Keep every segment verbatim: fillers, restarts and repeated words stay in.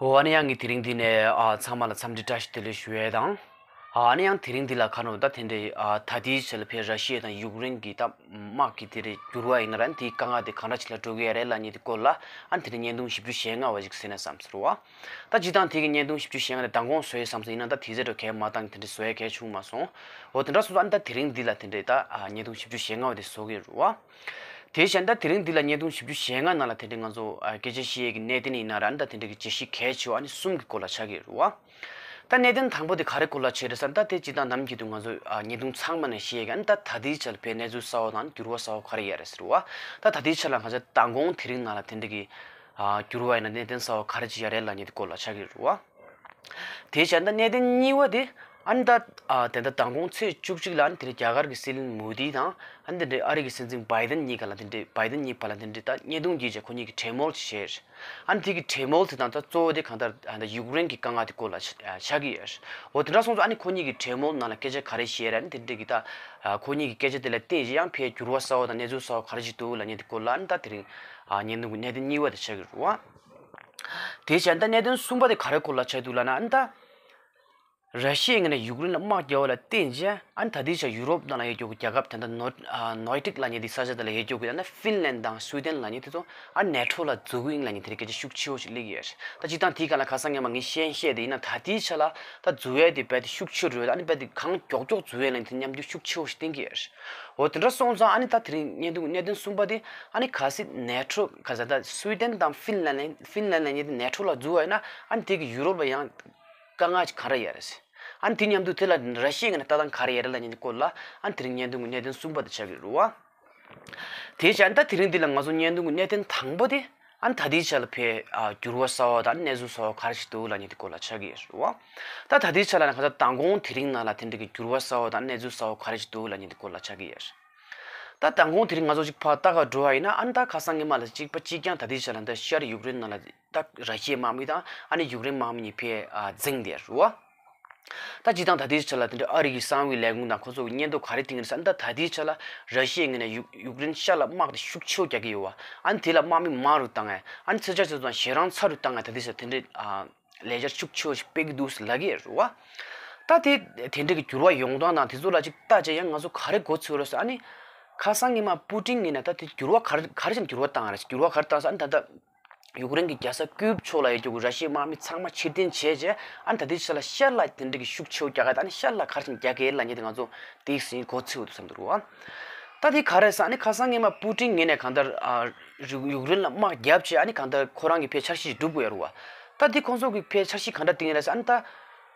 འོ། ཨ་ནི་ཡང་ངས་དེ་རིང་འདི་ནས་ཨ་ཚང་མ་ལ་འཚམས་འདྲི་བཀྲ་ཤིས་བདེ་ལེགས་ཞུ་ཡས་དང་། ཨ་ནི་ཡང་དེ་རིང་འདི་ལ་ཁ་ནོ་ད་དེ་འདྲའི་ཨ་ད་ལྟའི་ཆ་ལ་ཕེ་ར་ཤི་ཡ་དང་ཡུཀ་རེན་གྱི་ད་དམག་གི་དེ་རེ་འགྱུར་བ་ཡིན་ན་ར་དེའི་དཀའ་ངལ་དེ་གང་འདྲ་ཅིག་ལ་འགྲོ་གི་ཡ་རེད་ལབ་མཁན་དེ་སྐོར་ལ་ཨ་ནི་དེ་རིང་བརྙན་ཐུང་བཞི་བཅུ་ཞེ་ལྔ་བ་ཞིག་གཟིགས་ན་བསམ་ཟེར་བ། ད་སྤྱིར་བཏང་དེ་གི་བརྙན་ཐུང་བཞི་བཅུ་ཞེ་ལྔ་དེ་མདང་དགོང་བཟོ་ཡས་བསམ་སོང་། ཡིན་ན་ད་དེ་ཚེ་འགྲོ་གས་མ་བཏང་དེ་འདྲ་བཟོ་ཡས་གས་བྱུང་མ་སོང་། འོ་དེ་འདྲ་སོང་ཙང་ཨ་ནི་ད་དེ་རིང་འདི་ལ་དེ་འདྲའི་ད་ཨ་བརྙན་ཐུང་བཞི་བཅུ་ཞེ་ལྔ་བ་དེ་བཟོ་གི་ཡོད་རེད་བ། དེ་བཞིན་ད་དེ་རིང་འདི་ལ་བརྙན་ཐུང་བཞི་བཅུ་ཞེ་ལྔ་ནང་ལ་དེ་འདྲའི་ང་ཚོ་ཨ་སྐད་ཆ་བཤད་ཡས་ཀྱི་གནད་དོན་ཡིན་ན་ར་ཨ་ནི་ད་དེ་འདྲའི་གི་བརྗོད་གཞི་གལ་ཆེ་བ་ཨ་ནི་གསུམ་གྱི་སྐོར་ལ་ཆགས་ཀྱི་ཡོད་རེད་བ། ད་གནད་དོན་དང་པོ་དེ་ག་རེ་སྐོར་ལ་བྱས་རེད་ཟེར་ན་ད་དེ་སྤྱིར་བཏང་ནམ་རྒྱུན་དུ་ང་ཚོ་ཨ་བརྙན་ཐུང་ཚང་མ་ནས་བཤད་ཡས་ཀྱི་ཨ་ནི་ད་ད་ལྟའི་ཆར་ཕེ་གནས་ཚུལ་གསར་བ་དང་འགྱུར་བ་གསར་བ་ག་རེ་ཡོད་རེད་ཟེར་བ། ད་ད་ལྟའི་ཆར་ལ་ང་ཚོ་མདང་དགོང་དེ་རིང་ནང་ལ་དེ་འདྲའི་གི་ཨ་འགྱུར་བ་ཡིན་ན་གནད་དོན་གསར་བ་ག་རེ་ཅིག་ཡོད་རེད་ལབ་མཁན་དེ་སྐོར་ལ་ཆགས་ཀྱི་ཡོད་རེད་བ། དེ་བཞིན་ད་གནད་དོན་གཉིས་པ་དེ་ཨ་ནི་ད་ཨ་དེ་ད་མདང་དགོང་ཚེས་བཅུ་གཅིག་ལ་ཨ་ནི་དེ་རིང་རྒྱ་གར་གྱི་སྲིད་བློན་མོ་དི་དང་ཨ་ནི་དེ་འདྲའི་ཨ་རི་གི་སྲིད་འཛིན་བྷའི་ཌེན་གཉིས་ཀ་ལ་དེ་འདྲའི་བྷའི་ཌེན་གཉིས་བར་ལ་དེ་འདྲའི་ད་བརྙན་ཐུང་གྱི་རྗེས་ཁོ་གཉིས་ཀྱིས་གྲོས་མོལ་བྱས། ཨ་ནི་དེ་གི་གྲོས་མོལ་དེ་དང་ད་གཙོ་བོ་དེ་གང་ལྟར་ཨ་ད་ཡུཀ་རེན་གྱི་དཀའ་ངལ་དེ་སྐོར་ལ་ཆ་ཆགས་ཀྱི་ཡོད། འོ་དེ་འདྲ་སོང་ཙང་ཨ་ནི་ཁོ་གཉིས་ཀྱི་གྲོས་མོལ་ནང་ལ་སྐད་ཆ་ག་རེ་བཤད་རེད། ཨ་ནི་དེ་འདྲའི་གི་ད་ཨ་ཁོ་གཉིས་ཀྱི་སྐད་ཆ་དེ་ལ་བརྟེན་བྱས་ཡང་ཕེ་འགྱུར་བ་གསར་བ་དང་གནས་ཚུལ་གསར་བ་ག་རེ་ཞིག་འདུག་ལབ་མཁན་དེ་སྐོར་ལ་ཨ་ནི་ད་དེ་རིང་ཨ་བརྙན་ཐུང་གི་གནད་དོན་གཉིས་པ་དེ་ཆགས་ཀྱི་རེད་བ། དེ་བཞིན་ད་གནད་དོན་གསུམ་པ་དེ་ག་རེ་སྐོར་ལ་ཆགས་འདུག་ལབ་ན་ཨ་ནི་ད། ར་ཤི་ཡའི་ངོས་ནས་ཡུཀ་རེན་ལ་དམག་རྒྱག་པ་ལ་བརྟེན་བྱས་ཨ་ནི་ད་ལྟའི་ཆར་ཡུ་རོབ་ནང་ལ་ཡོད་རྒྱུ་གི་རྒྱལ་ཁབ་དེ་འདྲ་ནོར་ཨ་ནོར་ཌིག་ལབ་མཁན་དེ་ས་ཆ་དེ་ལ་ཡོད་རྒྱུ་གི་ཡང་ན་ཧྥིན་ལན་དང་སུའི་ཌེན་ལབ་མཁན་དེ་ཚོ་ཨ་ནེ་ཊོ་ལ་འཛུལ་གི་ཡིན་ལབ་མཁན་དེ་རིགས་སྐད་ཆ་ཤུགས་ཆེ་བོ་ཞིག་སླེབས་ཀྱི་ཡོད་རེད། ད་སྤྱིར་བཏང་དེའི་སྒང་ལ་ཁ་སང་ཉི་མ་ངས་ཤེས་ཤེས་དེ་ཡིན་ན་ད་ལྟའི་ཆ་ལ་ད་འཛུལ་ཡས་དེ་རྦད་དེ་ཤུགས་ཆེ་རུ་ཡོད། ཨ་ནི་རྦད་དེ་གང་མགྱོགས་མགྱོགས་འཛུལ་ཡས་ལབ་མཁན་དེ་ཉམས་འགྱུར་ཤུགས་ཆེ་བོ་ཞིག་བསྟན་གྱི་ཡོད་རེད། འོ་དེ་འདྲ་སོང་ཙང་ཨ་ནི་ད་དེ་རིང་བརྙན་ཐུང་གནད་དོན་གསུམ་པ་དེ་ཨ་ནི་གལ་སྲིད་ནེ་ཊོ་ག་ས་ད་སུའི་ཌེན་དང་ཧྥིན་ལན་ཧྥིན་ལན་ལབ་མཁན་དེ་ནེ་ཊོ་ལ་འཛུལ་བ་ཡིན་ན་ཨ་ནི་དེ་གི་ཡུ་རོབ་ལ་ཡང་དཀའ་ངལ་ག་རེ་ཡོད་རེད། ཨ་ནི་དེ་མཉམ་དུ་དེ་ལ་ར་ཤི་ཡའི་ངོས་ནས་ལྟ་སྟངས་ག་རེ་ཡོད་རེད་ལབ་མཁན་དེ་སྐོར་ལ་ཨ་ནི་དེ་རིང་བརྙན་ཐུང་གི་གནད་དོན་གསུམ་པ་དེ་ཆགས་ཀྱི་རེད་བ། དེ་བཞིན་ད་དེ་རིང་འདི་ལ་ང་ཚོ་བརྙན་ཐུང་གི་གནད་དོན་དང་པོ་དེ་ཨ་ནི་ད་ལྟའི་ཆ་ལ་ཕེ་ཨ་འགྱུར་བ་གསར་བ་དང་གནས་ཚུལ་གསར་བ་ག་རེ་ཞིག་འདུག་ལབ་མཁན་དེ་སྐོར་ལ་ཆགས་ཀྱི་ཡོད་རེད་བ། ད་ད་ལྟའི་ཆ་ལ་ནི་ཁ་ས་མདང་དགོང་དེ་རིང་ནང་ལ་དེ་འདྲ་གི་འགྱུར་བ་གསར་བ་དང་གནས་ཚུལ་གསར་བ་ག་རེ་ཞིག་འདུག་ལབ་མཁན་དེ་སྐོར་ལ་ཆགས་ཀྱི་ཡོད་རེད། ད་མདང་དགོང་དེ་རིང་ང་ཚོ་ཅིག་ཕར་ལྟ་ག་འགྲོ་བ་ཡིན་ན་ཨ་ནི་ད་ཁ་སང་ཉི་མ་ལ་གཅིག་པ་གཅིག་རྐྱང་ད་ལྟའི་ཆ་ལ་འདི་ཤར་ཡུཀ་རེན་ནང་ལ་ད་ར་ཤི་ཡའི་དམག་མི་དང་ཨ་ནི་ཡུཀ་རེན་དམག་མི་གཉིས་ཕེ་ཨ་འཛིང་བསྡད་རེད་བ། ད་སྤྱིར་བཏང་ད་ལྟའི་ཆ་ལ་དེ་འདྲ་ཨ་རི་གི་གསང་བའི་ལས་ཁུངས་དང་ཁོ་ཚོ་གི་སྙན་ཐོ་ག་རེ་བཏིང་གི་རེད་ཟེར་ན་ད་ད་ལྟའི་ཆ་ལ་ར་ཤི་ཡའི་ངོས་ནས་ཡུཀ་ཡུཀ་རེན་ཤར་ལ་དམག་དེ་ཤུགས་ཆེ་བོ་རྒྱག་གི་ཡོད་བ། ཨ་ནི་དེ་ལ་དམག་མི་མང་རུ་བཏང་ཡས་ཨ་ནི་ཚེ་ཆག་ཚེ་ཚོང་ཞེ་སྡང་ཚ་རུ་བཏང་ཡས་ད་ལྟའི་ཆ་དེ་འདྲའི་ཨ། ལས་འཆར་ཤུགས་ཆེ་བོ་ཞིག་སྤེལ་གྱི་འདུག་ཟེར་ལབ་ཀྱི་ཡོད་རེད་བ། ད་དེ་དེ་འདྲ་གི་འགྱུར་བ་ཡོང་སྟངས་དང་དེ་ཚོ་ལ་ཅིག་ལྟ་བྱས་ཡང་ང་ཚོ་ག་རེ་མགོ་ཚོས་རེད་ཟེར་ཨ་ནི། ཁ་སང་ཉི་མ་པུ་ཏིན་ངོས་ནས་ད་དེ་འགྱུར་བ་ག་རེ་ག་རེ་བྱས་ནས་འགྱུར་བ་བཏང་རེད། འགྱུར་བ་ག་རེ་བཏང་ཟེར་ཨ་ནི་ད་ལྟ་ཡུཀ་རེན་གྱི་རྒྱལ་ས་ཀིབ་ཕྱོགས་ལ་ཡོད་རྒྱུ་གི་ར་ཤི་ཡའི་དམག་མི་ཚང་མ་ཕྱིར་འཐེན་བྱས་རྗེས་ཨ་ནི་ད་ལྟའི་ཆ་ལ་ཤར་ལ་དེ་འདྲ་གི་ཤུགས་ཆེ་བོ་རྒྱག་ག་ད་ཨ་ནི་ཤར་ལ་ག་རེ་བྱས་ནས་རྒྱག་གི་ཡོད་རེད་ལབ་མཁན་དེ་ང་ཚོ་དེ་ཟིན་མགོ་ཚོས་འདུག་བསམ་འདུག་རེད་བ། ད་དེ་ག་རེ་ཟེར་ཨ་ནི་ཁ་སང་ཉི་མ་པུ་ཏིན་ངོས་ནས་གང་ལྟར་ཨ། རི་ཡུཀ་རེན་ལ་དམག་བརྒྱབ་བྱས་ཨ་ནི་གང་ལྟར་ཁོ་རང་གི་ཕའི་འཆར་གཞི་ཞིག་སྒྲུབ་དགོས་ཡོད་རེད་བ། ད་འདི་ཁོང་ཚོ་གི་ཕའི་འཆར་གཞི་གང་འདྲ་བཏིང་ཡོད་རེད་ཟེར་ཨ་ནི་ད།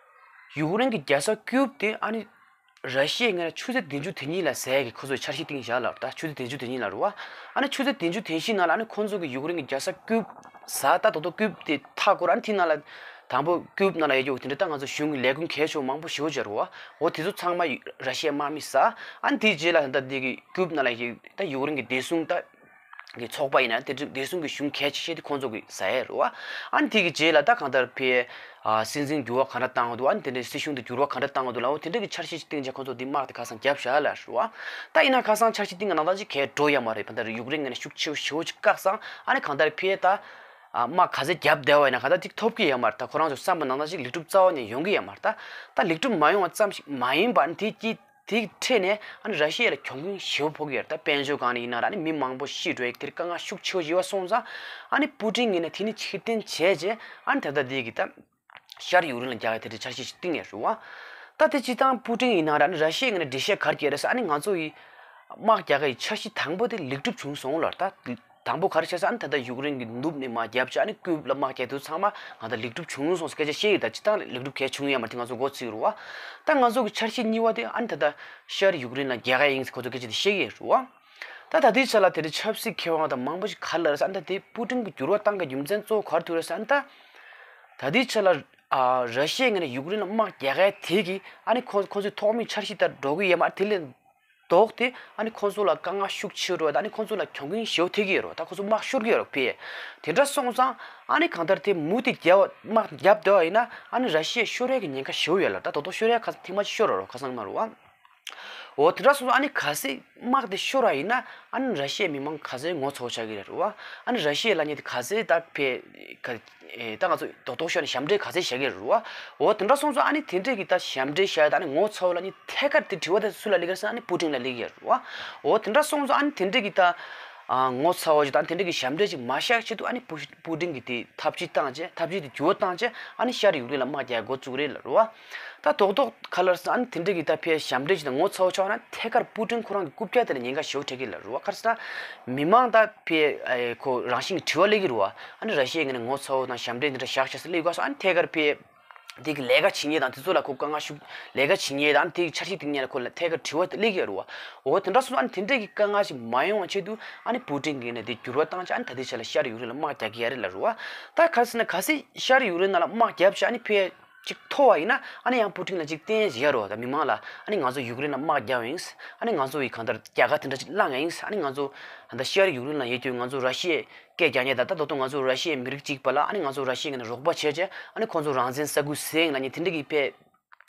ཡུཀ་རེན་གྱི་རྒྱལ་ས་ཀིབ་དེ་ཨ་ནི། ར་ཤི་ཡའི་ངོས་ནས་ཆུ་ཚོད་བདུན་ཅུ་དེ་ཉིད་ལ་ཟ་ཡས་ཀྱི་ཁོ་ཚོས་འཆར་གཞི་བཏིང་བཞག་ལབ་རེད། ད་ཆུ་ཚོད་བདུན་ཅུ་དེ་ཉིད་ལ་རེད་བ། ཨ་ནི་ཆུ་ཚོད་བདུན་ཅུ་དེ་བཞི་ནང་ལ་ཨ་ནི་ཁོང་ཚོ་གི་ཡུཀ་རེན་གྱི་རྒྱལ་ས་ཀིབ་ཟ་ད་དོ་དོ་ཀིབ་དེ་མཐའ་སྐོར་ཨ་ནི་དེ་ནང་ལ་དང་པོ་ཀིབ་ནང་ལ་ཡོད་རྒྱུ་དེ་འདྲ་ད་ང་ཚོ་གཞུང་གི་ལས་ཁུངས་གལ་ཆེ་བོ་མང་པོ་ཞེ་པོ་ཅིག་རེད་བ། འོ་དེ་ཚོ་ཚང་མ་ར་ཤི་ཡའི་དམག་མིས་ཟ། ཨ་ནི་དེའི་རྗེས་ལ་ད་འདི་གི་ཀིབ་ནང་ལ་ཡོད་ད་ཡུཀ་རེན་གྱི་བདེ་སྲུང་ད། གི་ཚོགས་པ་ཡིན་ན་དེ་བདེ་སྲུང་གི་གཞུང་གལ་ཆེ་ཤོས་དེ་ཁོང་ཚོ་གིས་ཟ་ཡས་རེད་བ། ཨ་ནི་དེ་གི་རྗེས་ལ་ད་གང་ལྟར་ཕའི་ཨ་སྲིད་འཛིན་འགྱུར་བ་ག་འདྲ་བཏང་གི་འདུག་ཨ་ནི་དེ་འདྲའི་སྲིད་གཞུང་དེ་འགྱུར་བ་ག་འདྲ་བཏང་གི་འདུག་ལབ་འོ་དེ་འདྲ་གི་འཆར་གཞི་ཞིག་བཏིང་བྱས་ཁོང་ཚོ་དེ་དམག་དེ་ཁ་སང་བརྒྱབ་བཞག་ལབ་རེད་བ། ད་ཡིན་ན་ཁ་སང་འཆར་གཞི་བཏིང་གི་ནང་ལྟར་ཅིག་གས་འགྲོ་ཡ་མ་རེད། བ་ད་ཡུཀ་རེན་ངོས་ནས་ཤུགས་ཆེ་བོ་ཞེ་པོ་ཅིག་བཀག་ཙང་ཨ་ནི་གང་ལྟར་ཕའི་ད་ཨ་དམག་ག་ཚད་བརྒྱབ་བསྡད་པ་ཡིན་ན་གང་ལྟར་ཅིག་ཐོབ་ཀྱི་ཡོད་མ་རེད། ད་ཁོ་རང་ཚོ་བསམ་པ་ནང་ལྟར་ཅིག་ལེགས་གྲུབ་རྩ་བ་ནས་ཡོང་གི་ཡོད་མ་རེད། ད་ད་ལེགས་གྲུབ་མ་ཡོང་བ་ཙམ་ཞིག་མ་ཡིན་པར་དེ་ཀྱི་དེའི་འཕྲེས་ནས་ཨ་ནི་ར་ཤི་ཡ་ལ་གྱོང་གུན་ཞེ་པོ་ཕོག་གི་ཡོད་རེད། ད་དཔལ་འབྱོར་སྒང་ནས་ཡིན་ན་ར་ཨ་ནི་མི་མང་པོ་ཤི་འགྲོ་ཡ་དེར་དཀའ་ངལ་ཤུགས་ཆེ་བོ་ཡོད་པ་སོང་ཙང་ཨ་ནི་པུ་ཏིན་ངོས་ནས་དེ་ནི་ཕྱིར་འཐེན་བྱས་རྗེས་ཨ་ནི་ད་ལྟ་དེ་གི་ད་ཤར་ཡུཀ་རེན་ལ་རྒྱག་ཡ་དེ་འདྲའི་འཆར་གཞི་ཞིག་བཏིང་ཡོད་རེད་བ། ད་དེ་སྤྱིར་བཏང་པུ་ཏིན་ཡིན་ན་ར་ཨ་ནི་ར་ཤི་ཡ་ངོས་ནས་འགྲེལ་བཤད་ག་རེ་བརྒྱབ་རེད་ཟེར་ཨ་ནི་ང་ཚོ་ཡི་དམག་རྒྱག་ག་ཡི་འཆར་གཞི་དང་པོ་དེ་ལེགས་གྲུབ་བྱུང་སོང་ལབ་རེད། ད། དང་པོ་ག་རེ་བྱས་ཟེར་ཨ་ནི་ད་ལྟ་ཡུཀ་རེན་གྱི་ནུབ་ནས་དམག་བརྒྱབ་བྱས་ཨ་ནི་ཀིབ་ལ་དམག་རྒྱག་དུས་ཚང་མ་ང་ད་ལེགས་གྲུབ་བྱུང་སོང་ཟེར་སྐད་ཆ་བཤད་ཡོད། ད་སྤྱིར་བཏང་ལེགས་གྲུབ་གས་བྱུང་ཡོད་མ་རེད། དེ་ང་ཚོ་མགོ་ཚོས་རུ་བ། ད་ང་ཚོ་གི་འཆར་གཞི་གཉིས་པ་དེ་ཨ་ནི་ད་ལྟ་ཤར་ཡུཀ་རེན་ལ་རྒྱག་ག་ཡིན་ཟེར་ཁོ་ཚོ་སྐད་ཆ་དེ་བཤད་ཀྱི་ཡོད་རུ་བ། ད་ད་ལྟའི་ཆ་ལ་དེ་འདྲའི་ཆབ་སྲིད་མཁས་དབང་དང་མང་པོ་ཞིག་ག་རེ་ལབ་རེད་ཟེར་ཨ་ནི་ད་དེ་པུ་ཏིན་གྱི་འགྱུར་བ་བཏང་གི་རྒྱུ་མཚན་གཙོ་བོ་ག་རེ་འདུག་རེད་ཟེར་ཨ་ནི་ད། ད་ལྟའི་ཆ་ལ་ཨ་ར་ཤི་ཡའི་ངོས་ནས་ཡུཀ་རེན་ལ་དམག་རྒྱག་ག་དེ་གི་ཨ་ནི་ཁོ་ཁོ་ཚོའི་ཐོག་མའི་འཆར་གཞི་ལྟར་འགྲོ་གི་ཡོད་མ་རེད། དེ་ལས། ལྡོག་སྟེ་ཨ་ནི་ཁོང་ཚོ་ལ་དཀའ་ངལ་ཤུགས་ཆེ་རུ་བ་དང་ཨ་ནི་ཁོང་ཚོ་ལ་གྱོང་གུན་ཞེ་པོ་ཐེབས་ཀྱི་ཡོད་རེད། ད་ཁོང་ཚོ་དམག་ཤོར་གྱི་ཡོད་རེད་ཕེ། དེ་འདྲ་སོང་ཙང་ཨ་ནི་གང་ལྟར་དེ་མུ་མཐུད་རྒྱབ་དམག་རྒྱབ་བསྡད་པ་ཡིན་ན་ཨ་ནི་ར་ཤི་ཡ་ཤོར་ཡ་གི་ཉེན་ཁ་ཞེ་པོ་ཡོད་ལ་ད་དོ་དོ་ཤོར་ཡ་ཁ་ཐེངས་མ་གཅིག་ཤོར་ར་རོ་ཁ་སང་མ་རུ་བ། འོ་དེ་འདྲ་སོང་ཙང་ཨ་ནི་ག་ཚད་དམག་དེ་ཤོར་བ་ཡིན་ན་ཨ་ནི་ར་ཤི་ཡའི་མི་མང་ག་ཚད་ངོ་ཚ་བོ་ཆགས་ཀྱི་རེད་རུ་བ། ཨ་ནི་ར་ཤི་ཡ་ལབ་མཁན་དེ་ག་ཚད་ད་ཕེ་ག་ཨེ་ད་ང་ཚོ་རྡོག་རྡོག་ཤོར་ནས་ཞབས་འདྲེན་ག་ཚད་བཞག་གི་རུ་བ། འོ་དེ་འདྲ་སོང་ཙང་ཨ་ནི་དེ་འདྲས་ཀྱི་ད་ཞབས་འདྲེན་བཞག་ཡ་ད་ཨ་ནི་ངོ་ཚ་བོ་ལབ་མཁན་ཐད་ཀར་དེ་དྲི་བ་དེ་སུ་ལ་སླེབས་ཀྱི་རེད་ཟེར་ན་ཨ་ནི་པུ་ཏིན་ལ་སླེབས་ཀྱི་རེད་རུ་བ། འོ་དེ་འདྲ་སོང་ཙང་ཨ་ནི་དེ་འདྲས་ཀྱི་ད་ཨ་ངོ་ཚ་བོ་ཞིག་དང་དེ་འདྲས་ཀྱི་ཞབས་འདྲེན་ཅིག་མ་བཞག་ཆེད་དུ་ཨ་ནི་པུ་པུ་ཏིན་གྱིས་དེ་ཐབས་ཇུས་བཏང་བྱས་ཐབས་ཇུས་དེ་འགྱུར་བ་བཏང་བྱས་ཨ་ནི་ཤར་ཡུཀ་རེན་ལ་དམག་རྒྱག་འགོ་བཙུགས་རེད་ལབ་རུ་བ། ད་རྡོག་རྡོག་ག་ལ་རེད་ཟེར་ན་ཨ་ནི་དེ་འདྲས་ཀྱི་ད་ཕེ་ཞབས་འདྲེན་ཅིག་དང་ངོ་ཚ་བོ་ཆགས་ན་ཐད་ཀར་པུ་ཏིན་ཁོ་རང་གི་རྐུབ་བཀྱག་དེ་ལ་ཉེན་ཁ་ཞེ་པོ་འཕྲད་ཀྱི་ལབ་རུ་བ། ག་རེ་ཟེར་ན་མི་མང་ད་ཕེ་ཨེ་ཁོ་རང་བཞིན་གྱི་དྲི་བ་སླེབས་ཀྱི་རུ་བ། ཨ་ནི་ར་ཤི་ཡའི་ངོས་ནས་ངོ་ཚ་བོ་དང་ཞབས་འདྲེན་དེ་འདྲ་བཞག་བཞག་ཟེར་སླེབས་དགོས་སོང་། ཨ་ནི་ཐད་ཀར་ཕེ་དེ་གི་ལས་ཀ་བྱེད་མཁན་དང་དེ་ཚོ་ལ་ཁོ་དཀའ་ངལ་ཞུ་ལས་ཀ་བྱེད་མཁན་དང་དེ་གི་འཆར་གཞི་བཏིང་མཁན་ལ་ཁོ་ལ་ཐད་ཀར་དྲི་བ་དེ་སླེབས་ཀྱི་རུ་བ། འོ་དེ་འདྲ་སོང་ཨ་ནི་དེ་འདྲས་ཀྱི་དཀའ་ངལ་ཞིག་མ་ཡོང་བ་ཆེད་དུ་ཨ་ནི་པུ་ཏིན་གྱིས་ནས་དེ་འགྱུར་བ་བཏང་བྱས་ཨ་ནི་ད་ལྟའི་ཆ་ལ་ཤར་ཡུཀ་རེན་ལ་དམག་རྒྱག་གི་ཡ་རེད་ལབ་རུ་བ། ད་ག་རེ་ཟེར་ན་གལ་སྲིད་ཤར་ཡུཀ་རེན་ནང་ལ་དམག་བརྒྱབ་བྱས་ཨ་ནི་ཕེ་ཅིག་ཐོབ་པ་ཡིན་ན་ཨ་ནི་ཡང་པུ་ཏིན་ལ་ཅིག་བསྟན་བཞག་རོགས་ད་མི་མང་ལ་ཨ་ནི་ང་ཚོ་ཡུཀ་རེན་ལ་དམག་རྒྱག་ཡིན། ཨ་ནི་ང་ཚོ་ཡི་གང་ལྟར་རྒྱལ་ཁ་དེ་འདྲ་ཅིག་བླངས་ཡིན། ཨ་ནི་ང་ཚོ་ད་ལྟ་ཤར་ཡུཀ་རེན་ལ་ཡོད་དུས་ང་ཚོ་ར་ཤི་ཡའི་སྐད་རྒྱག་མཁན་ད་ལྟ་ད་དུང་ང་ཚོ་ར་ཤི་ཡའི་མི་རིགས་གཅིག་པ་ལ་ཨ་ནི་ང་ཚོ་ར་ཤི་ཡའི་ངོས་ནས་རོགས་པ་བྱས་བྱས་ཨ་ནི་ཁོང་ཚོ་རང་བཙན་ས་ཁུལ་ཟིན་ལ་ཉེ་དེ་འདྲ་གི་ཕེ་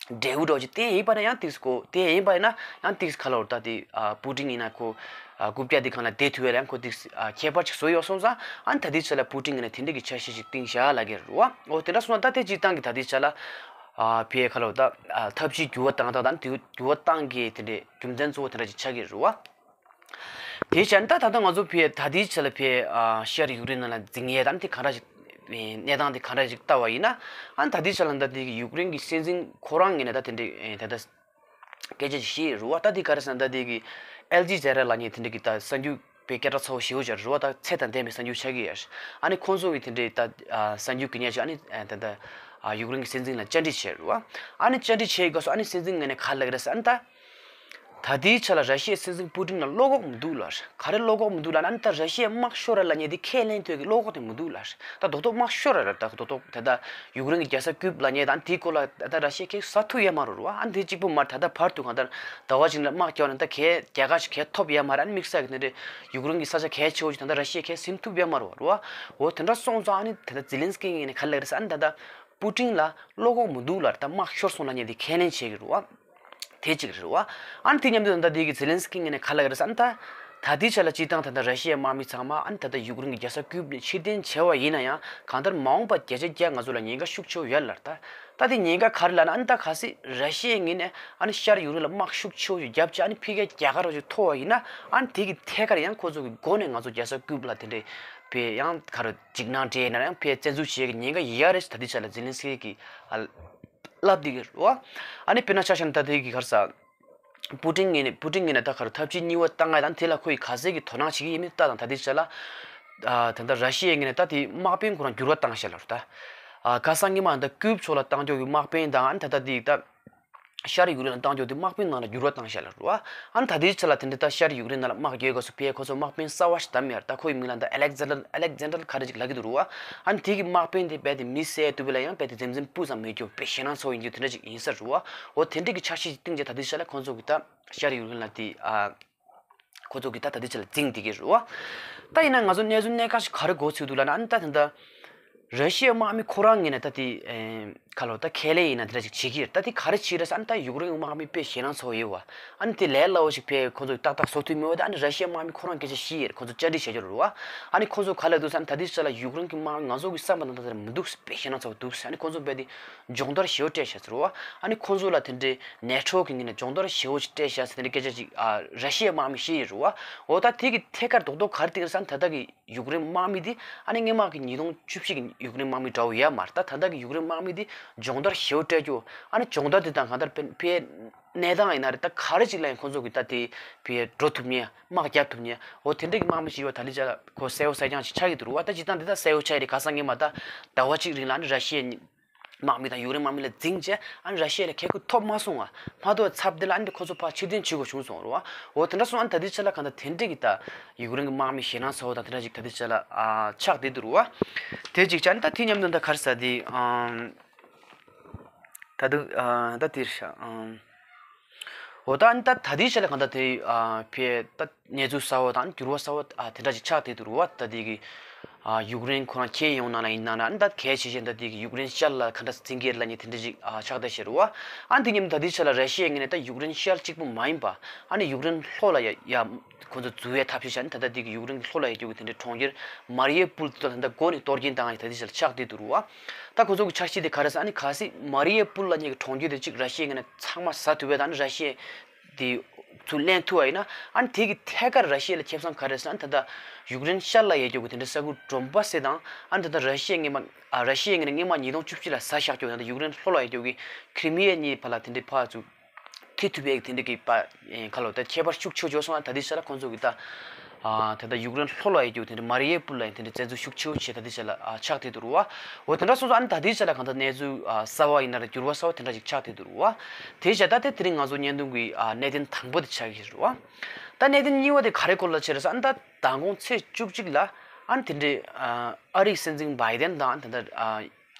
འབྲས་བུ་འདྲ་ཅིག་བསྟན་ཡིན་པ་ན་ཡང་ཏིག་ཙམ་གོ་བསྟན་ཡིན་པ་ཡིན་ན་ཡང་ཏིག་ཙམ་ག་ལ་བར་ད་དེ་པུ་ཏིན་ཡིན་ན་ཁོ་རྐུབ་བཀྱག་དེ་གང་ལ་བསྡད་ཐུབ་ཡ་ལ་ཡང་ཁོ་ཏིག་ཙམ་ཁྱད་པར་ཅིག་བཟོ་ཡོད་སོང་ཙང་ཨ་ནི་ད་ལྟའི་ཆ་ལ་པུ་ཏིན་ཡིན་ན་དེ་འདྲ་གི་འཆར་གཞི་ཞིག་བཏིང་བཞག་ལབ་ཀྱི་རེད་བ། འོ་དེ་འདྲ་སོང་ཙང་ད་དེ་སྤྱིར་བཏང་གི་ད་ལྟའི་ཆ་ལ་ཕའི་ཁ་ལོ་ད་ཐབས་ཇུས་འགྱུར་བ་བཏང་སྟངས་དང་དེ་འགྱུར་བ་བཏང་གི་དེ་འདྲའི་རྒྱུ་མཚན་གཙོ་བོ་དེ་འདྲ་ཅིག་ཆགས་ཀྱི་རེད་བ། དེ་བྱས་ན་ད་ད་ལྟ་ང་ཚོ་ཕའི་ད་ལྟའི་ཆ་ལ་ཕའི་ཤར་ཡུཀ་རེན་ནང་ལ་འཛིང་ཡས་དང་དེ་ག་འདྲ་ཞིག་གནས་སྟངས་དེ་ག་འདྲ་ཞིག་ལྟ་བ་ཡིན་ན་ཨ་ད་ལྟའི་ཆ་ལ་ད་དེ་གི་ཡུཀ་རེན་གི་སྲིད་འཛིན་ཁོ་རང་ངོས་ནས་ད་དེ་འདྲའི་ད་ལྟ་སྐད་ཆ་ཞིག་བཤད་རུ་བ། ད་དེ་ག་རེ་ཟེར་ན་ད་དེ་གི་ཨལ་ཇི་ཛེ་ར་ལབ་མཁན་དེ་འདྲ་གི་ད་གསར་འགྱུར་པའི་སྐད་གྲགས་ཚ་བོ་ཞེ་པོ་ཅིག་རུ་བ། ད་ཚད་དང་ལྡན་པའི་གསར་འགྱུར་ཆགས་ཀྱི་ཡོད། ཨ་ནི་ཁོང་ཚོ་གི་དེ་འདྲའི་ད་གསར་འགྱུར་གི་ཉག་ཅིག་ཨ་ནི་ད་ད་ཡུཀ་རེན་གི་སྲིད་འཛིན་ལ་བཅར་འདྲི་བྱས་རུ་བ། ཨ་ནི་བཅར་འདྲི་བྱས་ཡི་སྐབས་སུ་ཨ་ནི་སྲིད་འཛིན་ངོས་ནས་ག་རེ་ལབ་ཀྱི་རེད་ཟེར་ཨ་ནི་ད། ད་ལྟའི་ཆ་ལ་ར་ཤི་ཡའི་སྲིད་འཛིན་པུ་ཏིན་ལ་བློ་ཁོག་མི་འདུག་ལབ། ག་རེ་བློ་ཁོག་མི་འདུག་ལབ་ན་ཨ་ནི་ད་ར་ཤི་ཡའི་དམག་ཤོར་ར་ལབ་མཁན་དེ་ཁས་ལེན་ཐུབ་ཀྱི་བློ་ཁོག་དེ་མི་འདུག་ལབ། ད་རྡོག་རྡོག་དམག་ཤོར་ར་ལབ་ད་རྡོག་རྡོག་དེ་ད་ཡུཀ་རེན་གྱི་རྒྱལ་ས་ཀུབ་ལབ་མཁན་དང་དེའི་སྐོར་ལ་ད་ད་ར་ཤི་ཡས་གས་ཟ་ཐུབ་ཡ་མ་རེད་རུ་བ། ཨ་ནི་དེ་གཅིག་པུ་མ་རེད། ད་ད་བར་དུ་གང་ལྟར་ཟླ་བ་གཅིག་ལ་དམག་རྒྱག་ན་ད་གས་རྒྱལ་ཁ་ཞིག་གས་ཐོབ་ཡ་མ་རེད། ཨ་ནི་དམིགས་བསལ་གྱི་དེ་འདྲའི་ཡུཀ་རེན་གྱི་ས་ཆ་གས་ཆེ་བོ་ཞིག་ད་ད་ར་ཤི་ཡས་གས་ཟིན་ཐུབ་ཡ་མ་རེད་བ་རུ་བ། འོ་དེ་འདྲ་སོང་ཙང་ཨ་ནི་ད་ད་ཛེ་ལན་སི་ཀི་ངོས་ནས་ག་རེ་ལབ་ཀྱི་རེད་ཟེར་ཨ་ནི་ད་ད་པུ་ཏིན་ལ་བློ་ཁོག་མི་འདུག་ལབ། ད་དམག་ཤོར་སོང་ལབ་མཁན་དེ་ཁས་ལེན་བྱེད་ཀྱི་རེད་བ། དེ་གཅིག་རེད་བ། ཨ་ནི་དེ་མཉམ་དུ་ད་ལྟ་དེ་གི་ཛེ་ལན་སི་ཀི་ངོས་ནས་ག་རེ་ལབ་ཀྱི་རེད་ཟེར་ཨ་ནི་ད། ད་ལྟའི་ཆ་ལ་སྤྱིར་བཏང་ད་ལྟ་ར་ཤི་ཡའི་དམག་མི་ཚང་མ་ཨ་ནི་ད་ལྟ་ཡུཀ་རེན་གྱི་རྒྱལ་ས་ཀུབ་ནས་ཕྱིར་འཐེན་བྱས་པ་ཡིན་ན་ཡང་གང་ལྟར་མ་འོངས་པ་བརྒྱ་ཆ་བརྒྱ་ང་ཚོ་ལ་ཉེན་ཁ་ཤུགས་ཆེ་བོ་ཡོད་ལབ་ད། ད་དེ་ཉེན་ཁ་ག་རེ་ལབ་ན་ཨ་ནི་ད་གལ་སྲིད་ར་ཤི་ཡའི་ངོས་ནས་ཨ་ནི་ཤར་ཡུཀ་རེན་ལ་དམག་ཤུགས་ཆེ་བོ་ཞིག་བརྒྱབ་བྱས་ཨ་ནི་ཕ་གིའི་རྒྱལ་ཁ་རོ་ཞིག་ཐོབ་པ་ཡིན་ན་ཨ་ནི་དེ་གི་ཐད་ཀར་ཡང་ཁོ་ཚོ་གི་སྒོ་ནས་ང་ཚོ་རྒྱལ་ས་ཀུབ་ལ་དེ་འདྲའི་བས་ཡང་ག་རེ་འཇིགས་སྣང་སྤྲད་ན་ཡང་བས་བཙན་འཛུལ་བྱེད་ཀྱི་ཉེན་ཁ་ཡོད་རེད། ད་ལྟའི་ཆ་ལ་ཛེ་ལན་སི་ཀི་གི་ཨ། ལབ་འདི་གི་རོ། ཨ་ནི་དཔེར་ན་ཆ་བཞག་ན་ད་ལྟའི་གི་ག་རེ་ཟེར། པུ་ཏིན་ངོས་ནས་པུ་ཏིན་ངོས་ནས་ད་ག་རེ་ཐབས་ཇུས་གཉིས་པ་བཏང་ཡ་དང་དེ་ལ་ཁོ་ཡི་ག་ཚད་ཀྱི་དོ་སྣང་བྱེད་ཀྱི་ཡིན་མིན་ལྟ་དང་། ད་ལྟའི་ཆ་ལ་ཨ་ད་ལྟ་ར་ཤི་ཡའི་ངོས་ནས་ད་དེ་དམག་དཔོན་ཁོ་རང་འགྱུར་བ་བཏང་བཞག་ལབ་རེད་ད། ཨ་ཁ་སང་ཉི་མ་ད་ཀུབ་ཕྱོགས་ལ་བཏང་རྒྱུ་གི་དམག་དཔོན་དང་ཨ་ནི་ད་ལྟ་དེ་ད་ཤར་ཡུཀ་རེན་ལ་བཏང་རྒྱུ་དེ་དམག་དཔོན་ནང་ལ་འགྱུར་བ་བཏང་བཞག་ལབ་རེད་བ། ཨ་ནི་ད་ལྟའི་ཆ་ལ་དེ་འདྲ་ད་ཤར་ཡུཀ་རེན་ནང་ལ་དམག་རྒྱག་དགོས་སུ་ཕེ་ཁོ་ཚོ་དམག་དཔོན་གསར་བ་ཞིག་བདམས་ཡོད་རེད་ད། ཁོ་ཡི་མིང་ལ་ད་ཨ་ལེག་ཛན་ཌར་ཨ་ལེག་ཛན་ཌར་ག་རེ་ཅིག་ལབ་ཀྱི་འདུག་རུ་བ། ཨ་ནི་དེ་གི་དམག་དཔོན་དེ་རྦད་དེ་མི་བསད་ཐུབ་པ་ལ་ཡང་རྦད་དེ་འཛེམ་འཛེམ་སྤུ་ཙམ་མེད་རྒྱུ་དཔེ་ཞེད་སྣང་ཚ་བོ་ཡིན་རྒྱུ་དེ་འདྲ་ཅིག་ཡིན་ས་རུ་བ། འོ་དེ་འདྲ་གི་འཆར་གཞི་ཅིག་བཏིང་རྗེས་ད་ལྟའི་ཆ་ལ་ཁོང་ཚོ་གི་ད་ཤར་ཡུཀ་རེན་ལ་དེ་ཨ་ཁོ་ཚོ་གི་ད་ད་ལྟའི་ཆ་ལ་འཛིང་བསྡད་ཀྱི་རུ་བ། ད་ཡིན་ན་ང་ཚོ་གནས་ཚུལ་གནད་འགག་ཞིག་ག་རེ་གོ་ཚུལ་འདུག་ལབ་ན་ཨ་ནི་ད་དེ་འདྲ་ར་ཤི་ཡའི་དམག་མི་ཁོ་རང་ངོས་ནས་ད་དེ་ཨེ་ག་ལོ་ད་ཁས་ལེན་ཡིན་ན་དེ་འདྲ་ཅིག་བྱེད་ཀྱི་ཡོད་རེད། ད་དེ་ག་རེ་བྱེད་རེད་ཟེར་ཨ་ནི་ད་ཡུཀ་རེན་དམག་མི་དཔེ་ཞེད་སྣང་ཚ་བོ་ཡོད་བ། ཨ་ནི་དེ་ལས་སླ་བོ་ཞིག་ཕེ་ཁོ་ཚོས་ཏག་ཏག་བཟོ་ཐུབ་མེད་བ། ད་ཨ་ནི་ར་ཤི་ཡའི་དམག་མི་ཁོ་རང་སྐད་ཆ་བཤད་ཡོད་རེད། ཁོ་ཚོ་བཅར་འདྲི་བྱེད་རྒྱུ་རེད་བ། ཨ་ནི་ཁོ་ཚོ་ག་ལ་འདུག་ཟེར་ཨ་ནི་ད་དེ་ས་ལ་ཡུཀ་རེན་གྱི་དམག་མི་ང་ཚོ་གི་བསམ་པ་ནང་ད་དེ་མི་འདུག་དཔེ་ཞེད་སྣང་ཚ་བོ་འདུག་ཟེར། ཨ་ནི་ཁོ་ཚོ་རྦད་དེ་སྦྱོང་བརྡར་ཞེ་པོ་སྤྲད་བཞག་ཟེར་བ། ཨ་ནི་ཁོ་ཚོ་ལ་དེ་འདྲའི་ནེ་ཊོ་གི་ངོས་ནས་སྦྱོང་བརྡར་ཞེ་པོ་ཅིག་སྤྲད་བཞག་ཟེར་དེ་འདྲའི་སྐད་ཆ་ཅིག་ཨ་ར་ཤི་ཡའི་དམག་མི་བཤད་ཡོད་རེད་བ། འོ་ད་དེ་གི་ཐད་ཀར་རྡོག་རྡོག་ག་རེ་བསྟན་ཟེར་ཨ་ནི་ད་ལྟ་གི་ཡུཀ་རེན་དམག་མི་དེ་ཨ་ནི་སྔོན་མ་གི་ཉིས་སྟོང་བཅུ་བཞི་གི་ཡུཀ་རེན་དམག་མི་འདྲ་བོ་ཡོད་མ་རེད། ད་ད་ལྟ་གི་ཡུཀ་རེན་དམག་མི་དེ་སྦྱོང་བརྡར་ཞེ་པོ་སྤྲད་རྒྱུ། ཨ་ནི་སྦྱོང་བརྡར་དེ་དང་གང་ལྟར་ཕན་ཕན་གནས་སྟངས་ཡིན་ན་རེད། ད་ག་རེ་ཅིག་ལ་ཡང་ཁོང་ཚོ་གི་ད་དེ་ཕན་འགྲོ་ཐུབ་ཉེ་དམག་རྒྱབ་ཐུབ་ཉེ་འོ་དེ་འདྲ་གི་དམག་མི་ཞིག་ཡོད། ད་ལི་ཅ་ལ་ཁོ་གསལ་བོ་གསལ་རྐྱང་ཞིག་ཆགས་ཀྱི་འདུག་རུ་བ། ད་སྤྱིར་བཏང་འདི་ད་གསལ་བོ་ཆགས་ཡི་རེད། ཁ་སང་ཉི་མ་ད་ཟླ་བ་གཅིག་རིང་ལ་ཨ་ནི་ར་ཤི་ཡའི་དམག་མི་དང་ཡུཀ་རེན་དམག་མི་ལ་འཛིང་བྱས་ཨ་ནི་ར་ཤི་ཡ་ལ་ཁེ་ཁུ་ཐོབ་མ་སོང་བ། མ་གཏོགས་ཚབ་དེ་ལ་ཨ་ནི་ཁོ་ཚོ་ཕར་ཕྱིར་འཐེན་བྱེད་དགོས་བྱུང་སོང་རུ་བ། འོ་དེ་འདྲ་སོང་ཨ་ནི་ད་ལི་ཅ་ལ་གང་ལྟར་དེ་འདྲ་གི་ད་ཡུཀ་རེན་གི་དམག་མི་ཞེད་སྣང་ཚ་བོ་དང་དེ་འདྲ་ཅིག་ད་ལི་ཅ་ལ་ཨ་ཆགས་བསྡད་འདུག་རུ་བ། དེ་ཅིག་བྱས་ཨ་ནི་ད་དེ་མཉམ་དུ་ད་ག་རེ་ཟེར་དེ་ཨམ། ད་དུང་ཨ་ད་དེར་ཤ་ཨམ། འོ་ད་ཨ་ནི་ད་ད་དེའི་ཆ་ལ་གང་ལྟར་དེ་ཨ་ཕའི་ད་གནས་ཚུལ་གསར་བ་དང་འགྱུར་བ་གསར་བ་ཨ་དེ་འདྲ་ཅིག་ཆགས་བསྡད་འདུག་རུ་བ། ད་དེ་གི་ ཨ་ཡུཀ་རེན་ཁོ་རང་ཁྱེར་ཡོང་ན་ལ་ཡིན་ན་ན་ཨ་ནི་ད་གལ་ཆེ་ཤོས་ད་དེ་གི་ཡུཀ་རེན་ཤར་ལ་ག་འདྲ་འཛིང་གི་ལ་ཉེ་དེ་འདྲ་ཅིག་ཨ་ཆགས་བསྡད་ཤེས་རུ་བ། ཨ་འདི་ཉིན་ད་དེ་ཆ་ལ་ར་ཤི་ཡའི་ངོས་ནས་ད་ཡུཀ་རེན་ཤར་གཅིག་པུ་མ་ཡིན་པ་ཨ་ནི་ཡུཀ་རེན་ལྷོ་ལ་ཡ་ཡ་ཁོ་ཚོ་འཛུལ་བའི་ཐབས་ཤེས་བྱ་ནི་ད་ལྟ་དེ་གི་ཡུཀ་རེན་གི་ལྷོ་ལ་ཡ་རྒྱུ་གི་དེ་འདྲའི་གྲོང་ཁྱེར་མ་རི་ཡེ་པུལ་དུ་ད་ལྟ་མགོ་ནས་གཏོར་སྐྱོན་བཏང་ཡ་ད་དེ་ཆ་ལ་ཆགས་བསྡད་འདུག་རུ་བ། ད་ཁོ་ཚོ་གི་འཆར་གཞི་དེ་ག་རེ་ཟེར་ཨ་ནི་གལ་སྲིད་མ་རི་ཡེ་པུལ་ལ་ཉེ་གི་གྲོང་ཁྱེར་དེ་གཅིག་ར་ཤི་ཡའི་ངོས་ནས་ཚང་མ་ཟ་ཐུབ་པའི་ད་ནི་ར་ཤི་ཡའི་དེ་ཚུར་ལེན་ཐུབ་པ་ཡིན་ན་ཨ་ནི་དེ་གི་ཐད་ཀར་ར་ཤི་ཡ་ལ་ཁེ་བཟང་ག་རེ་ཟེར་ན་ད་ལྟ་ཡུཀ་རེན་ཤར་ལ་ཡ་རྒྱུ་གི་དེ་འདྲའི་ས་ཁུལ་གྲོང་པ་སེ་དང་ཨ་ནི་ད་ལྟ་ར་ཤི་ཡའི་ངེས་མ་ཨ་ར་ཤི་ཡའི་ངོས་ནས་སྔོན་མ་ཉིས་སྟོང་བཅུ་གཅིག་ལ་ཟ་བཞག་རྒྱུ་ད་ལྟ་ཡུཀ་རེན་ལྷོ་ལ་ཡ་རྒྱུ་གི་ཁི་རི་མི་ཡའི་གཉིས་བར་ལ་དེ་འདྲའི་ཕར་ཚུར་ཐེ་ཐུབ་པའི་དེ་འདྲ་གི་པ་ཁ་ལོ་ད་ཁྱད་པར་ཤུགས་ཆེ་བྱུང་སོང་ད་ལྟའི་ཆ་ལ་ཁོང་ཚོ་གི་ད་ད་ལྟ་ཡུཀ་རེན་ལྷོ་ལ་ཡོད་རྒྱུ་དེ་འདྲ་མ་རི་ཡེ་པུལ་ལ་ཡང་དེ་འདྲ་བཙན་འཛུལ་ཤུགས་ཆེ་བྱས་ད་ལྟའི་ཆ་ལ་ཆགས་བསྡད་འདུག་རུ་བ། འོ་དེ་འདྲ་སོང་ཙང་ཨ་ནི་ད་ལྟའི་ཆ་ལ་གང་ལྟར་གནས་ཚུལ་གསར་བ་ཡིན་ན་ར་འགྱུར་བ་གསར་བ་དེ་འདྲ་ཞིག་ཆགས་བསྡད་འདུག་རུ་བ། དེ་བྱས་ད་ལྟ་དེ་རིང་ང་ཚོ་བརྙན་ཐུང་གི་གནད་དོན་དང་པོ་དེ་ཆགས་ཀྱི་རུ་བ། ད་གནད་དོན་གཉིས་པ་དེ་ག་རེ་སྐོར་ལ་བྱས་རེད་ཟེར་ཨ་ནི་ད་མདང་དགོང་ཚེས་བཅུ་གཅིག་ལ་ཨ་ནི་དེ་འདྲའི་ཨ་རིའི་སྲིད་འཛིན་བྷའི་ཏན་དང་ད་ལྟ་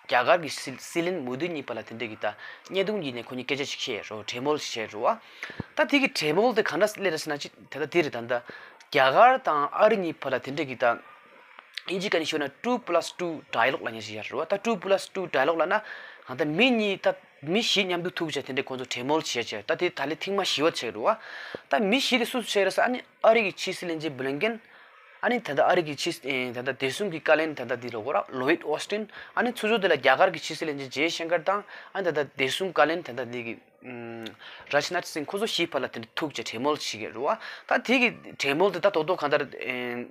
རྒྱ་གར་གྱི་སྲིད་སྲིད་བློན་མོ་དི་གཉིས་བར་ལ་དེ་འདྲ་གི་ད་བརྙན་ཐུང་གཉིས་ནས་ཁོ་གཉིས་སྐད་ཆ་ཞིག་བཤད་རོ་གྲོས་མོལ་ཞིག་བྱས་རོ། ད་དེ་གི་གྲོས་མོལ་དེ་གང་འདྲ་སླེབས་རེད་ཟེར་ན་ཅི་ད་ལྟ་དེ་རེད་ད་ལྟ་རྒྱ་གར་དང་ཨ་རི་གཉིས་བར་ལ་དེ་འདྲ་གི་ད་ཨིན་ཇི་སྐད་ནས་ཤོད་ན་two plus two dialogue ལབ་མཁན་ཞིག་ཡོད་རེད་བ། ད་two plus two dialogue ལབ་ན་གང་ལྟར་མི་གཉིས་ད་མི་བཞི་མཉམ་དུ་ཐུག་བྱས་དེ་འདྲ་ཁོང་ཚོ་གྲོས་མོལ་བྱས་བྱས་ད་དེ་ད་ལན་ཐེངས་མ་བཞི་བ་བྱས་རེད་བ། ད་མི་བཞི་དེ་སུ་སུ་བྱས་རེད་ཟེར་ཨ་ནི་ཨ་རི་གི་ཕྱི་སྲིད་བློན་ཆེན་བྷི་ལིན་ཀེན། ཨ་ནི་ད་ལྟ་ཨ་རི་གི་ཕྱི་ཨེ་ད་ལྟ་བདེ་སྲུང་གི་བཀའ་བློན་ད་ལྟ་འདི་ལོ་གོ་ར་ལོ་ཡིད་ཨོ་སི་ཏིན། ཨ་ནི་ཚུར་ཚུར་དེ་ལ་རྒྱ་གར་གི་ཕྱི་སྲིད་བློན་ཆེན་ཇེ་ཤང་ཀར་དང་ཨ་ནི་ད་ལྟ་བདེ་སྲུང་བཀའ་བློན་ད་ལྟ་འདི་གི་རཱཇ་ནཱཐ་སིང་ཁོ་ཚོ་བཞི་བར་ལ་དེ་འདྲ་ཐུག་བྱས་གྲོས་མོལ་བྱེད་ཀྱི་རེད་བ། ད་དེ་གི་གྲོས་མོལ་དེ་ད་རྡོག་རྡོག་གང་ལྟར་ཨེ་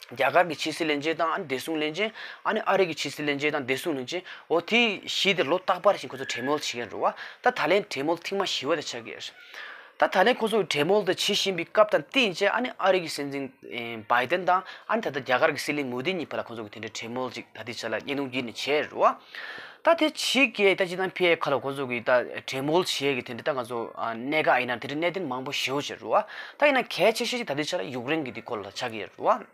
རྒྱ་གར་གི་ཕྱི་སྲིད་བློན་ཆེན་དང་ཨ་ནི་བདེ་སྲུང་བློན་ཆེན་ཨ་ནི་ཨ་རི་གི་ཕྱི་སྲིད་བློན་ཆེན་དང་བདེ་སྲུང་བློན་ཆེན་འོ་དེ་བཞི་དེ་ལོ་རྟག་པར་བཞིན་ཁོ་ཚོ་གྲོས་མོལ་བྱེད་ཀྱི་རེད་བ། ད་ད་ལན་གྲོས་མོལ་ཐེངས་མ་བཞི་བ་དེ་ཆགས་ཀྱི་རེད། ད་ད་ལན་ཁོ་ཚོ་གྲོས་མོལ་དེ་བྱེད་བཞིན་པའི་སྐབས་དང་བསྟུན་བྱས་ཨ་ནི་ཨ་རི་གི་སྲིད་འཛིན་ཨེ་བྷའི་ཏན་དང་ཨ་ནི་ད་ལྟ་རྒྱ་གར་གི་སྲིད་བློན་མོ་དི་གཉིས་བར་ལ་ཁོ་ཚོ་གི་དེ་འདྲའི་གྲོས་མོལ་ཅིག་ད་ལྟའི་ཆ་ལ་བརྙན་ཐུང་བརྒྱུད་ནས་བྱས་རེད་བ། ད་དེ་ཕྱི་རྒྱལ་ད་ཅི་དང་ཕའི་ཁ་ལ་ཁོ་ཚོ་གི་ད་གྲོས་མོལ་བྱེད་ཀྱི་དེ་འདྲ་ད་ང་ཚོ་ཨ་གནད་འགག་ཡིན་ན་དེ་འདྲའི་གནད་དོན་མང་པོ་ཞེ་པོ་ཅིག་རེད་བ། ད་ཡིན་ན་གལ་ཆེ་ཤོས་ཅིག་ད་ལྟའི་ཆ་ལ་ཡུཀ་རེན་གི་དེ་སྐོར་ལ་ཆགས་ཀྱི་རེད་བ།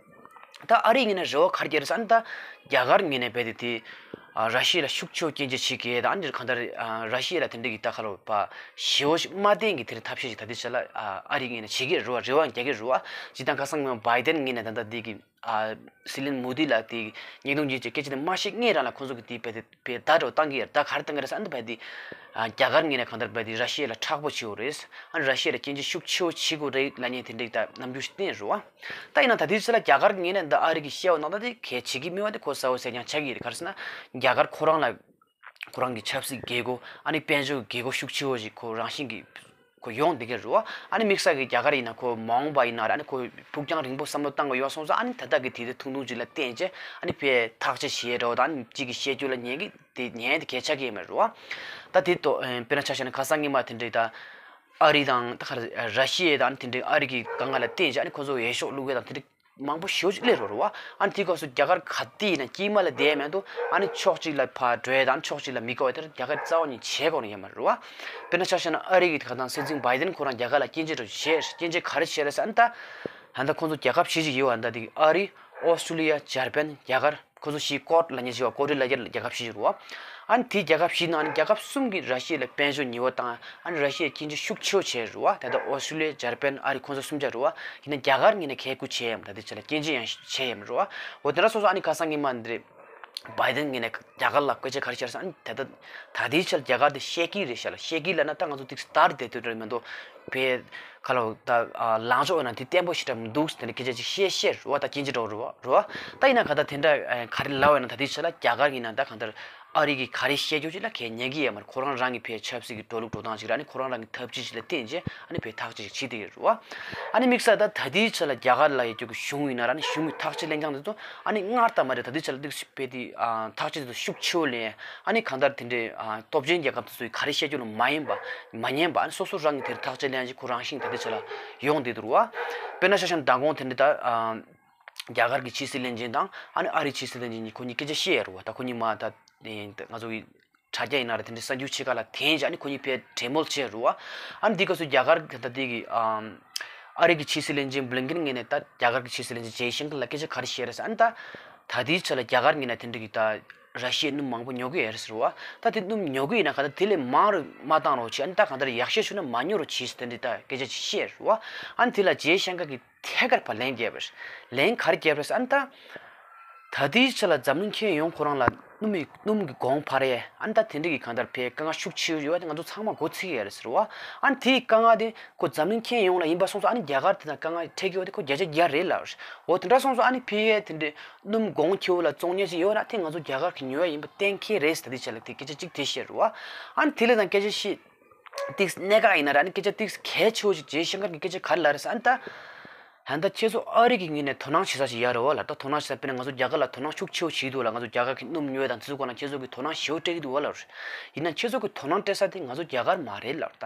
ད་ཨ་རིའི་ངོས་ནས་རེ་བ་ག་རེ་བརྒྱབ་རེད་ཟེར་ན་ད་རྒྱ་གར་ངོས་ནས་རྦད་དེ་དེ་ཨ་ར་ཤི་ཡ་ལ་ཤུགས་ཆེ་བོ་སྐྱོན་བརྗོད་བྱེད་ཀྱི་ད་ཨ་ནི་གང་ལྟར་ཨ་ར་ཤི་ཡ་ལ་དེ་འདྲ་གི་ད་ཁ་ལོ་པ་ཞེ་བོ་ཞིག་མ་བསྟན་གི་དེ་འདྲ་ཐབས་ཤེས་ཤིག་ད་ལྟའི་ཆ་ལ་ཨ་ཨ་རིའི་ངོས་ནས་བྱེད་ཀྱི་རེད་བ། རེ་བ་རྒྱག་གི་རེད་བ། སྤྱིར་བཏང་ཁ་སང་ངོ་བྷའི་ཏན་ངོས་ནས་ད་ལྟ་འདི་གི་ཨ་སྲིད་བློན་མོ་དི་ལ་དེ་བརྙན་ཐུང་བརྒྱུད་ཀྱི་སྐད་ཆ་དེ་མ་བཤད་སྔོན་རང་ལ་ཁོང་ཚོ་གི་དེ་རྦད་དེ་རྦད་བརྡ་འདྲ་བོ་བཏང་གི་ཡོད་རེད། ད་ག་རེ་བཏང་གི་རེད་ཟེར་ཨ་ནི་རྦད་དེ་ཨ་རྒྱ་གར་ངོས་ནས་གང་ལྟར་རྦད་དེ་ར་ཤི་ཡ་ལ་མཁྲེགས་པོ་བྱེད་དགོས་རེད། ཨ་ནི་ར་ཤི་ཡ་ལ་སྐྱོན་བརྗོད་ཤུགས་ཆེ་བོ་བྱེད་དགོས་རེད་ལབ་མཁན་དེ་འདྲ་ད་རྣམ་འགྱུར་ཞིག་བསྟན་རེད་བ། ད་ཡིན་ན་ད་ལྟའི་ཆ་ལ་རྒྱ་གར་ངོས་ནས་ད་ཨ་རི་གི་བཤད་པ་ནང་ད་དེ་གལ་བྱེད་ཀྱི་མེད་པ་དེ་ཁོ་གསལ་པོ་གསལ་རྐྱང་ཆགས་ཀྱི་ཡོད་རེད། ག་རེ་ཟེར་ན་རྒྱ་གར་ཁོ་རང་ལ་ཁོ་རང་གི་ཆབ་སྲིད་རྒྱལ་སྒོ་ཨ་ནི་དཔལ་འབྱོར་རྒྱལ་སྒོ་ཤུགས་ཆེ་བོ་ཞིག་ཁོ་རང་བཞིན་གྱི་ཁོ་ཡོང་བསྡད་ཀྱི་རེད་བ། ཨ་ནི་དམིགས་བསལ་གྱི་རྒྱ་གར་ཡིན་ན་ཁོ་མ་འོངས་པ་ཡིན་ན་ར་ཨ་ནི་ཁོ་ཕུགས་རྒྱང་རིང་པོ་བསམ་བློ་བཏང་གི་ཡོད་སོང་ཙང་ཨ་ནི་ད་ལྟ་གི་དེ་དེ་ཐུང་ཐུང་ཅིག་ལ་བརྟེན་བྱས་ཨ་ནི་ཕར་ཐག་གཅོད་བྱེད་རོགས་དང་ཨ་ནི་གཅིག་གི་བཤད་རྒྱུ་ལ་ཉན་གི་དེ་ཉན་དེ་གལ་ཆགས་ཀྱི་ཡོད་མ་རེད་བ། ད་དེ་ཏོ་དཔེར་ན་ཆ་བཞག་ན་ཁ་སང་ཉི་མ་དེ་འདྲའི་ད་ཨ་རི་དང་ད་ག་ར་ཤི་ཡ་དང་དེ་འདྲའི་ཨ་རི་གི་དཀའ་ངལ་ལ་བརྟེན་བྱས་ཨ་ནི་ཁོ་ཚོ་འོས་ཤོག་བླུག་ཡ་དང་དེ་འདྲའི་མང་པོ་ཞེ་པོ་ཅིག་སླེབས་རོགས་རེད་བ། ཨ་ནི་དེའི་སྐབས་སུ་རྒྱ་གར་ག་དུས་ཡིན་ན་དཀྱིལ་མ་ལ་བསྡད་མེད་དུ་ཨ་ནི་ཕྱོགས་གཅིག་ལ་ཕར་འགྲོ་ཡ་དང་ཕྱོགས་གཅིག་ལ་མི་དགའ་བ་དེར་རྒྱ་གར་རྩ་བ་ཉིད་བྱེད་དགོས་ནི་ཡོད་མ་རེད་བ། དཔེར་ན་ཆ་བཞག་ན་ཨ་རི་གི་ཁ་ཐང་སྲིད་འཛིན་བྷའི་ཏན་ཁོ་རང་རྒྱ་གར་ལ་སྐྱོན་བརྗོད་རོགས་བྱས་སྐྱོན་བརྗོད་ག་རེ་བྱས་རེད་ཟེར་ཨ་ནི་ད་ད་ལྟ་ཁོང་ཚོ་རྒྱལ་ཁབ་བཞི་ཅིག་ཡོད་བ་ད་དེ་ཨ་རི་ཨོ་སི་ཀྲུ་ལི་ཡ་འཇར་པན་རྒྱ་གར་ཁོ་ཚོ་བཞི་ཀོཌ་ལབ་མཁན་ཞིག་བ་ཀོ་ཌི་ལབ་ཡ་རྒྱལ་ཁབ་བཞི་ཅིག་རེད་བ། ཨ་ནི་དེའི་རྒྱལ་ཁབ་བཞི་ནང་ནས་རྒྱལ་ཁབ་གསུམ་གྱིས་ར་ཤི་ཡ་ལ་དཔལ་འབྱོར་ཉེས་པ་བཏང་ཨ་ནི་ར་ཤི་ཡ་སྐྱོན་བརྗོད་ཤུགས་ཆེ་བོ་བྱས་རེད་བ། ད་ལྟ་ཨོ་སི་ཀྲུ་ལི་ཡ་འཇར་པན་ཨ་རི་ཁོང་ཚོ་གསུམ་ཆ་རེད་བ། ཡིན་ན་རྒྱ་གར་ངོས་ནས་གལ་ཁུ་བྱས་ཡ་མ་ད་དེ་ཆ་ལ་སྐྱོན་བརྗོད་ཡང་བྱས་ཡ་མ་རེད་བ། འོ་དེ་འདྲ་སོང་ཙང་ཨ་ནི་ཁ་སང་ཉི་མ་འདི་རེད། བྷའི་ཏན་ངོས་ནས་རྒྱ་གར་ལ་སྐད་ཆ་ག་རེ་བཤད་ཟེར་ཨ་ནི་ད་ལྟ་ད་ལྟའི་ཆར་རྒྱ་གར་དེ་ཤེས་ཀྱི་རེད་ཤག་ལ་ཤེས་ཀྱི་ལབ་ན་ད་ང་ཚོ་ཏིག་སྟར་བསྡད་དུས་རེད་མི་འདུག་བས་ཁ་ལོ་ད་ལངས་ཕྱོགས་ཡིན་ན་དེ་བརྟན་པོ་ཞིག་འདྲ་མི་འདུག་དེ་འདྲ་སྐད་ཆ་ཅིག་བཤད་བཤད་རུ་བ་ད་སྐྱེན་ཅི་འགྲོ་རུ་བ་རུ་བ་ད་ཡིན་ན་ག་ད་དེ་འདྲ་ག་རེ་ལབ་ཡོད་ན་ད་ལྟའི་ཆར་ལ་རྒྱ་གར་ཡིན་ན་ད་གང་ལྟར་ཨ་རི་གི་ག་རེ་བཤད་རྒྱུ་ཅིག་ལ་གས་ཉན་གི་ཡོད་མ་རེད། ཁོ་རང་རང་གི་ཕའི་ཆབ་སྲིད་ཀྱི་འགྲོ་ལུགས་འགྲོ་སྟངས་ཅིག་ར་ཨ་ནི་ཁོ་རང་རང་གི་ཐབས་ཇུས་ཅིག་ལ་བརྟེན་བྱས་ཨ་ནི་ཕའི་ཐག་ཅིག་བྱེད་དེ་ཡོད་རུ་བ། ཨ་ནི་དམིགས་བསལ་ད་ད་ལྟའི་ཆར་ལ་རྒྱ་གར་ལ་ཡོད་རྒྱུ་གི་གཞུང་ཡིན་ན་ར་ཨ་ནི་གཞུང་གི་ཐག་གཅོད་ལེན་རྐྱང་དེ་ཚོ་ཨ་ནི་སྔར་ལྟར་མ་རེད། ད་ལྟའི་ཆར་ལ་འདུག་སེ་ཕའི་དེ་ཐག་གཅོད་དེ་ཚོ་ཤུགས་ཆེ་བོ་ལེན། ཨ་ནི་གང་ལྟར་དེ་འདྲའི་སྟོབས་ཆེན་རྒྱལ་ཁབ་དེ་ཚོའི་ག་རེ་བཤད་རྒྱུ་ལ་མ་ཡིན་པ་མ་ཉན་པ་ཨ་ནི་སོ་སོ་རང་གི་དེར་ཐག་གཅོད་ལེན་ཅིག་ཁོ་རང་བཞིན་ད་ལྟའི་ཆར་ལ་ཡོང་བསྡད་འདུག་རུ་བ། དཔེར་ན་ཆ་བཞག་ན་མདང་དགོང་དེ་འདྲའི་ད། རྒྱ་གར་གྱི་ཕྱི་སྲིད་བློན་ཆེན་དང་ཨ་ནི་ཨ་རིའི་ཕྱི་སྲིད་བློན་ཆེན་གཉིས་ཁོ་གཉིས་སྐད་ཆ་བཤད་ཡ་རུ་བ། ད་ཁོ་གཉིས་མ་ད་ང་ཚོ་གི་དྲ་རྒྱ་ཡིན་ན་ར་དེ་འདྲའི་གསར་འགྱུར་ཆེ་ཁག་ལ་འཐེན་བྱས་ཨ་ནི་ཁོ་གཉིས་ཕའི་གྲོས་མོལ་བྱས་རུ་བ། ཨ་ནི་འདི་སྐབས་སུ་རྒྱ་གར་ད་ལྟ་དེ་གི་ཨ་རི་གི་ཕྱི་སྲིད་བློན་ཆེན་བྷི་ལིན་ཀེན་ངོས་ནས་ད་རྒྱ་གར་གྱི་ཕྱི་སྲིད་བློན་ཆེན་ཇེ་ཤང་ཀར་ལ་སྐད་ཆ་ག་རེ་བཤད་རེད་ཟེར་ཨ་ནི་ད་ད་ལྟའི་ཆ་ལ་རྒྱ་གར་ངོས་ནས་དེ་འདྲ་གི་ད་ར་ཤི་ཡའི་སྣུམ་མང་པོ་ཉོ་གི་ཡོད་རེད་ཟེར་བ། ད་དེ་སྣུམ་ཉོ་གི་ཡིན་ན་ག་ད་དེ་ལས་མང་རུ་མ་བཏང་རོགས་བྱེད་ཨ་ནི་ད་གང་ལྟར་ཡག་ཤོས་བྱུང་ན་མ་ཉོ་རོགས་བྱེད་ཟེར་དེ་འདྲ་ད་སྐད་ཆ་ཅིག་བཤད་རུ་བ། ཨ་ནི་དེ་ལ་ཇེ་ཤང་ཀར་གི་ཐད་ཀར་ཕར་ལན་བརྒྱབ་པ་རེད། ལན་ག་རེ་བརྒྱབ་རེད་ཟེར་ཨ་ནི་ད། ད་ལྟའི་ཆ་ལ་འཛམ་གླིང་ཁྱོན་ཡོངས་ཁོ་རང་ལ་སྣུམ་ཡི་སྣུམ་གྱི་གོང་འཕར་ཡས་ཨ་ནི་ད་དེ་འདྲ་གི་གང་ལྟར་ཕའི་དཀའ་ངལ་ཤུགས་ཆེ་ཡོད་པ་དེ་ང་ཚོ་ཚང་མ་མགོ་ཚོས་ཀྱི་ཡོད་རེད་ཟེར་བ། ཨ་ནི་དེའི་དཀའ་ངལ་དེ་ཁོ་འཛམ་གླིང་ཁྱོན་ཡོངས་ལ་ཡིན་པ་སོང་ཙང་ཨ་ནི་རྒྱ་གར་དེ་དང་དཀའ་ངལ་འཕྲད་ཀྱི་ཡོད་དེ་ཁོ་བརྒྱ་ཆ་བརྒྱ་རེད་ལབ་རེད། འོ་དེ་འདྲ་སོང་ཙང་ཨ་ནི་ཕའི་དེ་འདྲའི་སྣུམ་གོང་ཁེ་པོ་ལ་བཙོང་མཁན་ཞིག་ཡོད་ན་དེ་ང་ཚོ་རྒྱ་གར་གྱི་ཉོ་ཡ་ཡིན་པ་གཏན་འཁེལ་རེད་ཟེར། ད་ལྟའི་ཆ་ལ་དེ་སྐད་ཆ་གཅིག་དེ་བཤད་རེད་བ། ཨ་ནི་དེ་ལས་དང་སྐད་ཆ་བཤད། ཏིག་གནད་འགག་ཡིན་ན་ར་ནི་སྐད་ཆ་ཏིག་གལ་ཆེ་བོ་ཞིག་ཇེ་ཤང་ཀར་གྱི་སྐད་ཆ་ག་རེ་ལབ་རེད་ཟེར་ཨ་ནི་ད། ད་ལྟ་ཁྱེད་ཚོ་ཨ་རི་གི་ངོས་ནས་དོ་སྣང་བྱེད་ས་ཞིག་ཡོད་རེད་བ་ལ། ད་དོ་སྣང་བྱེད་ས་དཔེར་ན་ང་ཚོ་རྒྱ་གར་ལ་དོ་སྣང་ཤུགས་ཆེ་བོ་བྱེད་ཀྱི་འདུག་ལ། ང་ཚོ་རྒྱ་གར་གྱི་སྣུམ་ཉོ་ཡ་དང་དེ་ཚོ་སྐོར་ལ་ཁྱེད་ཚོ་གི་དོ་སྣང་ཞེ་པོ་སྤྲད་ཀྱི་འདུག་བ་ལ། ཡིན་ན་ཁྱེད་ཚོ་གི་དོ་སྣང་སྤྲད་ས་དེ་ང་ཚོ་རྒྱ་གར་མ་རེད་ལ། ད་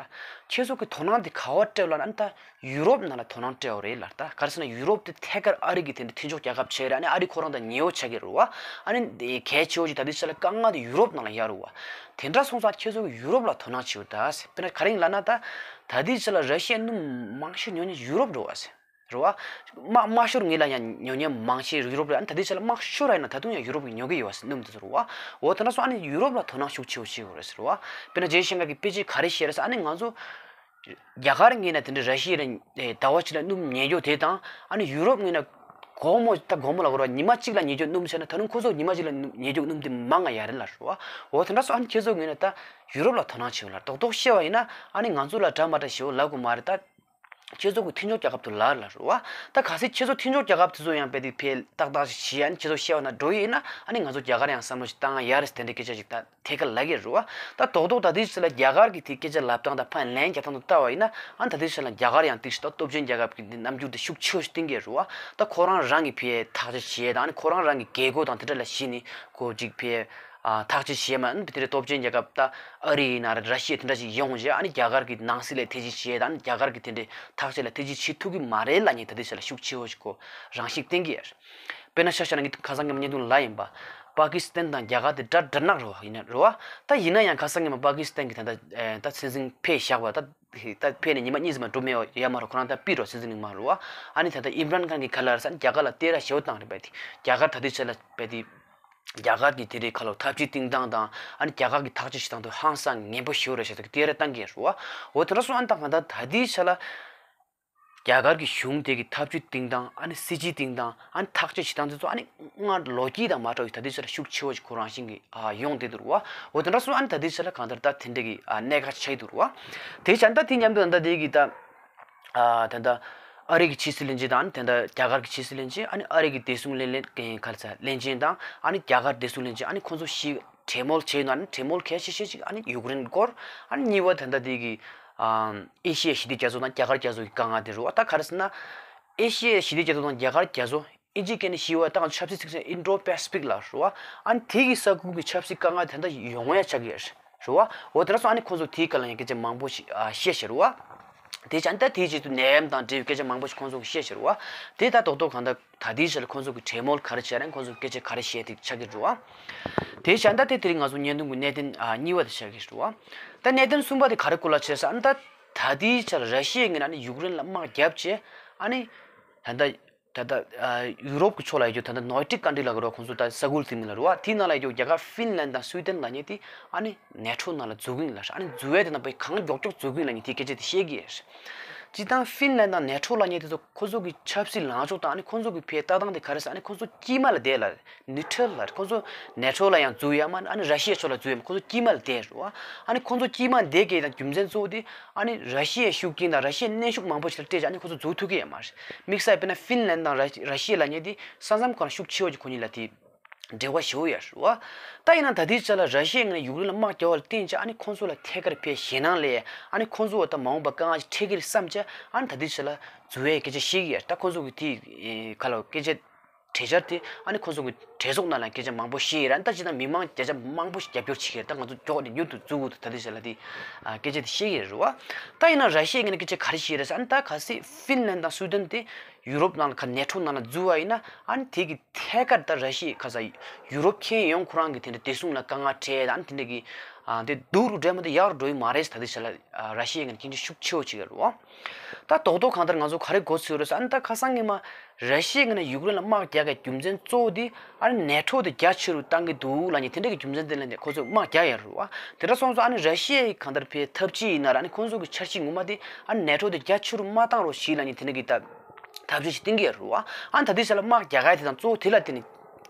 ཁྱེད་ཚོ་གི་དོ་སྣང་དེ་ག་བ་སྤྲད་ལ་ཨ་ནི་ད་ཡུ་རོབ་ནང་ལ་དོ་སྣང་སྤྲད་པ་རེད་ལ། ད་ག་རེ་ཟེར་ན་ཡུ་རོབ་དེ་ཐད་ཀར་ཨ་རི་གི་དེ་འདྲ་མཐུན་ཕྱོགས་རྒྱལ་ཁབ་བྱས་རེད། ཨ་ནི་ཨ་རི་ཁོ་རང་དང་ཉེ་བོ་ཆགས་ཀྱི་རེད་བ། ཨ་ནི་གལ་ཆེ་བོ་ཞིག་ད་ལྟའི་ཆ་ལ་དཀའ་ངལ་དེ་ཡུ་རོབ་ནང་ལ་ཡོད་རེད་བ། དེ་འདྲ་སོང་ཙང་ཁྱེད་ཚོ་གི་ཡུ་རོབ་ལ་དོ་སྣང་བྱེད་འོ་ད་ཟེར། དཔེར་ན་ག་རེ་ཡིན་ལབ་ན་ད། ད་ལྟའི་ཆ་ལ་ར་ཤི་ཡའི་སྣུམ་མང་ཤོས་ཉོ་མཁན་ཡུ་རོབ་རེད་བ་ཟེར། རེད་བ། དམག་དམག་ཤོར་ངེས་ལ་ཡང་ཉོ་མཁན་མང་ཤོས་ཡུ་རོབ་རེད། ཨ་ནི་ད་ལྟའི་ཆ་ལ་དམག་ཤོར་ར་ཡིན་ན་ད་དུང་ཡང་ཡུ་རོབ་ཀྱིས་ཉོ་གི་ཡོད་བ་ཟེར་སྣུམ་དེ་ཚོ་རེད་བ། འོ་དེ་འདྲ་སོང་ཨ་ནི་ཡུ་རོབ་ལ་དོ་སྣང་ཤུགས་ཆེ་བོ་བྱེད་དགོས་རེད་ཟེར་བ། དཔེར་ན་ཇེ་ཤང་ཀར་གྱི་དཔེ་ཆ་ག་རེ་བཤད་རེད་ཟེར་ཨ་ནི་ང་ཚོ། རྒྱ་གར་ངོས་ནས་དེ་འདྲའི་ར་ཤི་ཡ་ལ་ཟླ་བ་གཅིག་ལ་སྣུམ་ཉོ་རྒྱུ་དེ་དང་ཨ་ནི་ཡུ་རོབ་ངོས་ནས་དགོང་མོ་ད་དགོང་མོ་ལ་གོ་ར་ཉི་མ་གཅིག་ལ་ཉོ་རྒྱུ་སྣུམ་བྱས་ན་ད་རུང་ཁོ་ཚོ་ཉི་མ་གཅིག་ལ་ཉོ་རྒྱུ་སྣུམ་དེ་མང་ང་ཡ་རེད་ལ་རེད་བ། འོ་དེ་འདྲ་སོང་ཨ་ནི་ཁྱེད་ཚོ་ངོས་ནས་ད་ཡུ་རོབ་ལ་དོ་སྣང་བྱེད་འོ་ལ་རྡོག་རྡོག་བཤད་པ་ཡིན་ན་ཨ་ནི་ང་ཚོ་ལ་འདྲ་མ་འདྲ་ཞེ་པོ་ལབ་དགོས་མ་རེད་ད། ཁྱེད་ཚོ་གི་མཐུན་ཕྱོགས་རྒྱལ་ཁབ་དུ་ལར་ལ་རུ་བ། ད་ག་སྲིད་ཁྱེད་ཚོ་མཐུན་ཕྱོགས་རྒྱལ་ཁབ་དེ་ཚོ་ཡང་རྦད་དེ་ཕེ་ཏག་ཏག་ཞིག་བྱེད་ཡ་ནི་ཁྱེད་ཚོ་བཤད་པ་ན་འགྲོ་ཡི་ཡིན་ན་ཨ་ནི་ང་ཚོ་རྒྱ་གར་ཡང་བསམ་བློ་ཞིག་བཏང་ཡ་རེད་དེ་འདྲའི་སྐད་ཆ་ཞིག་ད་ཐད་ཀར་ལབ་ཀྱི་རུ་བ། ད་རྡོག་རྡོག་ད་དེའི་ཕྱི་ལ་རྒྱ་གར་གི་དེ་སྐད་ཆ་ལབ་སྟངས་དང་ཕན་ལན་རྒྱག་སྟངས་དུ་ལྟ་བ་ཡིན་ན་ཨ་ནི་ད་དེའི་ཕྱི་ལ་རྒྱ་གར་ཡང་ཏིག་ཞིག་ད་སྟོབས་ཆེན་རྒྱལ་ཁབ་ཀྱི་འདི་རྣམ་འགྱུར་དེ་ཤུགས་ཆེ་བོ་ཞིག་བསྟན་གྱི་རུ་བ། ད་ཁོ་རང་རང་གི་ཕེ་ཐག་གཅོད་བྱེད་ཡ་དང་ཨ་ནི་ཁོ་རང་རང་གི་རྒྱལ་སྒོ་དང་དེ་འདྲ་ལ་གཞི་ནས་ཁོ་ཅིག་ཕེ། ཨ། ཐག་གཅོད་བྱེད་མ་ཨ་ནི་དེ་འདྲའི་སྟོབས་ཆེན་རྒྱལ་ཁབ་ད་ཨ་རི་ཡིན་ན་ར་ཤི་ཡ་དེ་འདྲ་ཞིག་ཡོང་རྗེས་ཨ་ནི་རྒྱ་གར་གྱི་ནང་སྲིད་ལ་ཐེ་ཇུས་བྱེད་དང་ཨ་ནི་རྒྱ་གར་གྱི་དེ་འདྲའི་ཐག་གཅོད་ལ་ཐེ་ཇུས་བྱེད་ཐུབ་ཀྱི་མ་རེད་ལབ་མཁན་ད་ལྟའི་ཆ་ལ་ཤུགས་ཆེ་བོ་ཞིག་གོ་རང་ཤུགས་བསྟན་གྱི་ཡོད། དཔེར་ན་ཆ་བཞག་ན་ངས་ཁ་སང་ཉིན་མོ་བརྙན་ཐུང་ལ་ཡིན་པ། པ་ཀི་སི་ཐན་དང་རྒྱ་གར་དེ་དགྲ་དགྲ་ནག་རེད་བ་ཡིན་ན་རེད་བ། ད་ཡིན་ན་ཡང་ཁ་སང་ཉིན་མོ་པ་ཀི་སི་ཐན་གྱི་ད་ལྟ་ད་སྲིད་འཛིན་ཕེབས་བཞག་པ་ད་ད་ཕེབས་ནས་ཉི་མ་གཉིས་ཙམ་མ་འགྲོ་མེད་ཡ་མ་རེད། ཁོ་རང་ད་པི་རོ་སྲིད་འཛིན་མ་རེད་བ། ཨ་ནི་ད་ལྟ་ཨིམ་རན་ཁཱན་གྱི་ཁ་ལ་ར་ས་རྒྱ་གར་ལ་སྟེར་ར་ཞེ་བོ་བཏང་རེད་པ་དེ་རྒྱ་གར་ད་ལྟའི་ཆ་ལ་པ་དེ། རྒྱ་གར་གྱི་དེ་རིང་ཁ་ལོ་འཐབ་ཇུས་བཏིང་སྟངས་དང་ཨ་ནི་རྒྱ་གར་གྱི་ཐག་གཅོད་བྱེད་སྟངས་དེ་ཧང་སང་ངན་པོ་ཞེ་པོ་རེད་ཟེར་ཏེ་དེ་རེ་བཏང་གི་རེད་བ། འོ་དེ་འདྲ་སོང་ཨ་ནི་ད་གང་ལྟར་ད་ལྟའི་ཆ་ལ་རྒྱ་གར་གྱི་གཞུང་དེ་གི་འཐབ་ཇུས་བཏིང་སྟངས་ཨ་ནི་སྲིད་ཇུས་བཏིང་སྟངས་ཨ་ནི་ཐག་གཅོད་བྱེད་སྟངས་དེ་ཚོ་ཨ་ནི་སྔར་ལོ་རྒྱུས་དང་མ་འདྲ་བའི་ད་ལྟའི་ཆ་ལ་ཤུགས་ཆེ་བོ་ཞིག་ཁོ་རང་བཞིན་གྱི་ཨ་ཡོང་བསྡད་འདུག་རེད་བ། འོ་དེ་འདྲ་སོང་ཨ་ནི་ད་ལྟའི་ཆ་ལ་གང་ལྟར་ད་དེ་འདྲ་གི་ཨ་གནད་འགག་ཆགས་ཀྱི་འདུག་རེད་བ། དེ་བྱས་ད་དེ་མཉམ་དུ་ད་ལྟ་དེ་གི་ད། ཨ་ད་ལྟ་ཨ་རི་གི་ཕྱི་སྲིད་བློན་ཆེན་དང་ཨ་ནི་ད་ལྟ་རྒྱ་གར་གྱི་ཕྱི་སྲིད་བློན་ཆེན་ཨ་ནི་ཨ་རི་གི་བདེ་སྲུང་ལས་ལས་ཀན་ག་ལ་ཚ་བློན་ཆེན་དང་ཨ་ནི་རྒྱ་གར་བདེ་སྲུང་བློན་ཆེན་ཨ་ནི་ཁོང་ཚོ་ཞིག་གྲོས་མོལ་བྱས་ཡོད་ན་ཨ་ནི་གྲོས་མོལ་གལ་ཆེ་ཤོས་ཅིག་ཨ་ནི་ཡུཀ་རེན་སྐོར་ཨ་ནི་གཉིས་པ་ད་ལྟ་དེ་གི་ཨ་ཨེ་ཤི་ཡའི་ཞི་བདེ་རྒྱ་མཚོ་དང་རྒྱ་གར་རྒྱ་མཚོ་གི་དཀའ་ངལ་དེ་རེད་བ། ད་ག་རེ་ཟེར་ན་ཨེ་ཤི་ཡའི་ཞི་བདེ་རྒྱ་མཚོ་དང་རྒྱ་གར་རྒྱ་མཚོ་ཨིན་ཇིའི་སྐད་ནས་ཞུས་པ་ད་ང་ཚོ་ཆབ་སྲིད་ཚིག་ཟིན་ཨིན་ཌོ་པེ་སི་ཕིག་ལ་རེད་བ། ཨ་ནི་དེ་གི་ས་ཁུལ་གྱི་ཆབ་སྲིད་དཀའ་ངལ་དེ་འདྲ་ཡོང་ཡ་ཆགས་ཀྱི་རེད། རེད་བ། འོ་དེ་འདྲ་སོང་ཨ་ནི་ཁོང་ཚོ་དེའི་སྐོར་ལ་ཡང་སྐད་ཆ་མང་པོ་ཞིག་ཨ་བཤད་ཤག་རེད་བ། དེ་བྱས་ཨ་ནི་ད་དེའི་རྗེས་སུ་ནད་ཡམས་དང་འབྲེལ་བའི་སྐད་ཆ་མང་པོ་ཞིག་ཁོང་ཚོ་གིས་བཤད་ཤག་རེད་བ། དེ་ད་རྡོག་རྡོག་གང་ལྟར་ད་ལྟའི་ཆར་ལ་ཁོང་ཚོ་གིས་གྲོས་མོལ་ག་རེ་བྱས་རེད། ཁོང་ཚོ་གིས་སྐད་ཆ་ག་རེ་བཤད་དེ་ཆགས་ཀྱི་རེད་བ། དེ་བྱས་ཨ་ནི་ད་དེ་དེ་རིང་ང་ཚོ་བརྙན་ཐུང་གི་གནད་དོན་ཨ་གཉིས་པ་དེ་ཆགས་ཀྱི་རེད་བ། ད་གནད་དོན་གསུམ་པ་དེ་ག་རེ་སྐོར་ལ་བྱས་ཟེར་ཨ་ནི་ད་ད་ལྟའི་ཆར་ར་ཤི་ཡའི་ངོས་ནས་ཨ་ནི་ཡུཀ་རེན་ལ་དམག་བརྒྱབ་བྱས་ཨ་ནི་ད་ལྟ། ད་ལྟ་ཨ་ཡུ་རོབ་ཀྱི་ཕྱོགས་ལ་ཡོད་རྒྱུ་ད་ལྟ་ནོར་ཌིག་ཀན་ཊི་ལབ་ཀྱི་རེད་བ། ཁོང་ཚོ་ད་ས་ཁུལ་དེ་མིང་ལ་རེད་བ། དེའི་ནང་ལ་ཡོད་རྒྱུ་རྒྱ་གར་ཧྥིན་ལན་དང་སུའི་ཏན་ལབ་མཁན་དེ་ཨ་ནི་ནེ་ཊོ་ནང་ལ་འཛུལ་གྱི་ཡིན་ལབ་རེད། ཨ་ནི་འཛུལ་ཡས་དེ་ནང་པའི་གང་མགྱོགས་མགྱོགས་འཛུལ་གྱི་ཡིན་ལབ་མཁན་དེའི་སྐད་ཆ་དེ་བཤད་ཀྱི་ཡོད་རེད། སྤྱིར་བཏང་ཧྥིན་ལན་དང་ནེ་ཊོ་ལབ་མཁན་དེ་ཚོ་ཁོང་ཚོ་གི་ཆབ་སྲིད་ལངས་ཕྱོགས་དང་ཨ་ནི་ཁོང་ཚོ་གི་ཕའི་ལྟ་སྟངས་དེ་ག་རེ་ཟེར་ཨ་ནི་ཁོང་ཚོ་དཀྱིལ་མ་ལ་བསྡད་ལབ་རེད། ནིའུ་ཊྲལ་ལབ་རེད། ཁོང་ཚོ་ནེ་ཊོ་ལ་ཡང་འཛུལ་ཡ་མ་ཨ་ནི་ར་ཤི་ཡའི་ཕྱོགས་ལ་འཛུལ་ཡ་མ་ཁོང་ཚོ་དཀྱིལ་མ་ལ་བསྡད་རེད་བ། ཨ་ནི་ཁོང་ཚོ་དཀྱིལ་མ་བསྡད་མཁན་དང་རྒྱུ་མཚན་གཙོ་བོ་དེ་ཨ་ནི་ར་ཤི་ཡའི་ཤུགས་རྐྱེན་དང་ར་ཤི་ཡའི་གནོན་ཤུགས་མང་པོ་ཞིག་ལ་སྤྲད་ཀྱང་ཨ་ནི་ཁོང་ཚོ་འཛུལ་ཐུབ་ཀྱི་ཡོད་མ་རེད། དམིགས་བསལ་དཔེར་ན་ཧྥིན་ལན་དང་ར་ར་ཤི་ཡ་ལབ་མཁན་དེ་ས་མཚམས་ཁོ་རང་ཤུགས་ཆེ་བོ་ཅིག་ཁོ་གཉིས་ལ་དེ་འབྲེལ་བ་ཞེ་པོ་ཡོད་རེད་བ། ད་ཡིན་ན་ད་ལྟའི་ཆ་ལ་ར་ཤི་ཡའི་ངོས་ནས་ཡུཀ་རེན་ལ་དམག་རྒྱག་པ་ལ་བརྟེན་བྱས་ཨ་ནི་ཁོང་ཚོ་ལ་ཐད་ཀར་ཕའི་ཞེད་སྣང་སླེབས་ཨ་ནི་ཁོང་ཚོ་ད་མ་འོངས་པ་དཀའ་ངལ་ཞིག་འཕྲད་ཀྱི་རེད་བསམ་བྱས་ཨ་ནི་ད་ལྟའི་ཆ་ལ་འཛུལ་བའི་སྐད་ཆ་བཤད་ཀྱི་ཡོད་རེད། ད་ཁོང་ཚོ་གི་དེ་ག་ལ་སྐད་ཆ། གྲོས་འཆར་དེ་ཨ་ནི་ཁོང་ཚོ་གི་གྲོས་ཚོགས་ནང་ལ་སྐད་ཆ་མང་པོ་བཤད་ཡོད་རེད། ད་ཅི་ད་མི་མང་བརྒྱ་ཆ་མང་པོ་ཞིག་རྒྱབ་སྐྱོར་བྱེད་ཀྱི་རེད། ད་ང་ཚོ་མགྱོགས་ནས་མྱུར་དུ་འཛུལ་དགོས་འདུག་ད་ལྟའི་ཆ་ལ་དེ་ཨ་སྐད་ཆ་དེ་བཤད་ཀྱི་རེད་བ། ད་ཡིན་ན་ར་ཤི་ཡའི་ངོས་ནས་སྐད་ཆ་ག་རེ་བཤད་རེད་ཟེར་ཨ་ནི་ད་གལ་སྲིད་ཧྥིན་ལན་དང་སུའི་ཏན་དེ་ཡུ་རོབ་ནང་ལ་ག་ནེ་ཊོ་ནང་ལ་འཛུལ་བ་ཡིན་ན་ཨ་ནི་དེ་གི་ཐད་ཀར་ད་ར་ཤི་ཡ་ག་ས་ཡུ་རོབ་ཁྱོན་ཡོངས་ཁོ་རང་གི་དེ་འདྲ་བདེ་སྲུང་ལ་དཀའ་ངལ་འཕྲད་ཨ་ནི་དེ་འདྲ་གི་ཨ་དེ་སྡུག་རུ་འགྲོ་མ་གཏོགས་ཡག་རུ་འགྲོ་ཡི་མ་རེད་ཟེར་ད་ལྟའི་ཆ་ལ་ཨ་ར་ཤི་ཡའི་ངོས་ནས་སྐྱོན་བརྗོད་ཤུགས་ཆེ་བོ་བྱེད་ཀྱི་རེད་བ། ད་རྡོག་རྡོག་གང་ལྟར་ང་ཚོ་ག་རེ་མགོ་ཚོས་རེད་ཟེར་ཨ་ནི་ད་ཁ་སང་ཉི་མ་ར་ཤི་ཡའི་ངོས་ནས་ཡུཀ་རེན་ལ་དམག་རྒྱག་གི་རྒྱུ་མཚན་གཙོ་བོ་དེ་ཨ་ནི་ནེ་ཊོ་དེ་རྒྱ་ཆེ་རུ་བཏང་གི་འདུག་ལབ་མཁན་དེ་འདྲ་གི་རྒྱུ་མཚན་དེ་ལ་ནས་ཁོ་ཚོས་དམག་རྒྱག་ཡ་རེད་བ། དེ་འདྲ་སོང་ཙང་ཨ་ནི་ར་ཤི་ཡའི་གང་ལྟར་ཕའི་འཐབ་ཇུས་ཡིན་ན་ར་ཨ་ནི་ཁོང་ཚོ་གི་འཆར་གཞི་ངོ་མ་དེ་ཨ་ནི་ནེ་ཊོ་དེ་རྒྱ་ཆེ་རུ་མ་བཏང་རོགས་ཞེས་ལབ་མཁན་དེ་འདྲ་གི་ད་འཐབ་ཇུས་ཤིག་བཏིང་གི་ཡོད་རེད་བ། ཨ་ནི་ད་ལྟའི་ཆ་ལ་དམག་རྒྱག་ག་ཡ་དེ་དང་གཙོ་བོ་དེ་ལ་བརྟེན་ནས་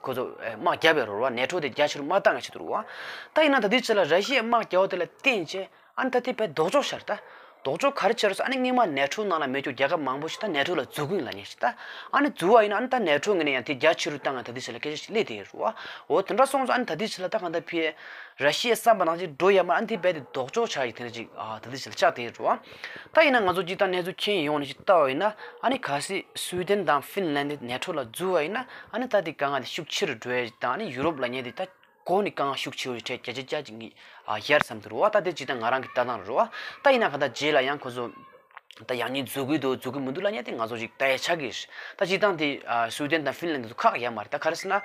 ཁོ་ཚོ་དམག་བརྒྱབ་ཡོད་རེད་བ། ནེ་ཊོ་དེ་རྒྱ་ཆེ་རུ་མ་བཏང་ཡ་ཆེད་དུ་རེད་བ། ད་ཡིན་ན་ད་དུས་ཚོད་ལ་ར་ཤི་ཡའི་དམག་བརྒྱབ་པ་དེ་ལ་བརྟེན་བྱས། ཨ་ནི་ད་དེ་བས་ལྡོག་ཕྱོགས་ཤར་ད། ལྡོག་ཕྱོགས་ག་རེ་བྱས་རེད་ཟེར། ཨ་ནི་སྔོན་མ་ནེ་ཊོ་ནང་ལ་མེད་རྒྱུ་རྒྱལ་ཁབ་མང་པོ་ཞིག་ད་ནེ་ཊོ་ལ་འཛུལ་གི་ཡིན་ལབ་མཁན་ཞིག་ད། ཨ་ནི་འཛུལ་བ་ཡིན་ན་ཨ་ནི་ད་ནེ་ཊོ་ངོས་ནས་ཡང་དེ་རྒྱ་ཆེ་རུ་བཏང་ཡ་ད་དེ་ཚོ་ལ་སྐད་ཆ་ཞིག་སླེབས་བསྡད་ཡོད་རེད་བ། འོ་དེ་འདྲ་སོང་ཙང་ཨ་ནི་ད་དེ་ཚོ་ལ་ད་གང་ལྟར་ཕི་ར་ཤི་ཡའི་བསམ་པ་ནང་བཞིན་འགྲོ་ཡ་མ་ཨ་ནི་དེ་རྦད་དེ་ལྡོག་ཕྱོགས་ཆགས་ཡི་དེ་འདྲ་ཅིག་ཨ་ད་དེ་ཚོ་ལ་ཆགས་བསྡད་ཡོད་རེད་བ། ད་ཡིན་ན་ང་ཚོ་སྤྱིར་བཏང་གནས་ཚུལ་མཁྱེན་ཡོང་ནས་ཞིག་ལྟ་བ་ཡིན་ན་ཨ་ནི་གལ་སྲིད་སུའི་ཌེན་དང་ཧྥིན་ལན་དེ་ནེ་ཊོ་ལ་འཛུལ་བ་ཡིན་ན་ཨ་ནི་ད་དེ་དཀའ་ངལ་དེ་ཤུགས་ཆེ་རུ་འགྲོ་ཡ་ཞིག་དང་ཨ་ནི་ཡུ་རོབ་ལབ་མཁན་དེ་ད། གོང་ནས་དཀའ་ངལ་ཤུགས་ཆེ་བའི་གྲས་བརྒྱ་ཆ་བརྒྱ་ཅིག་ངས་ཨ་ཡར་བསམ་དུ་རུ་བ། ད་དེ་ཇི་ལྟར་ང་རང་གི་ལྟ་སྟངས་རུ་བ། ད་ཡིན་ན་ག་ད་རྗེས་ལ་ཡང་ཁོ་ཚོ་ད་ཡང་སྙིང་འཛུགས་ཀྱི་འདུག་འཛུགས་ཀྱི་མི་འདུག་ལབ་མཁན་དེ་ང་ཚོ་ཅིག་ལྟ་ཡ་ཆགས་ཀྱི་རེད། ད་སྤྱིར་བཏང་དེ་ཨ་སུའི་ཌེན་དང་ཧྥིན་ལན་དེ་ཚོ་ཁག་ཡ་མ་རེད། ད་ག་རེ་ཟེར་ན།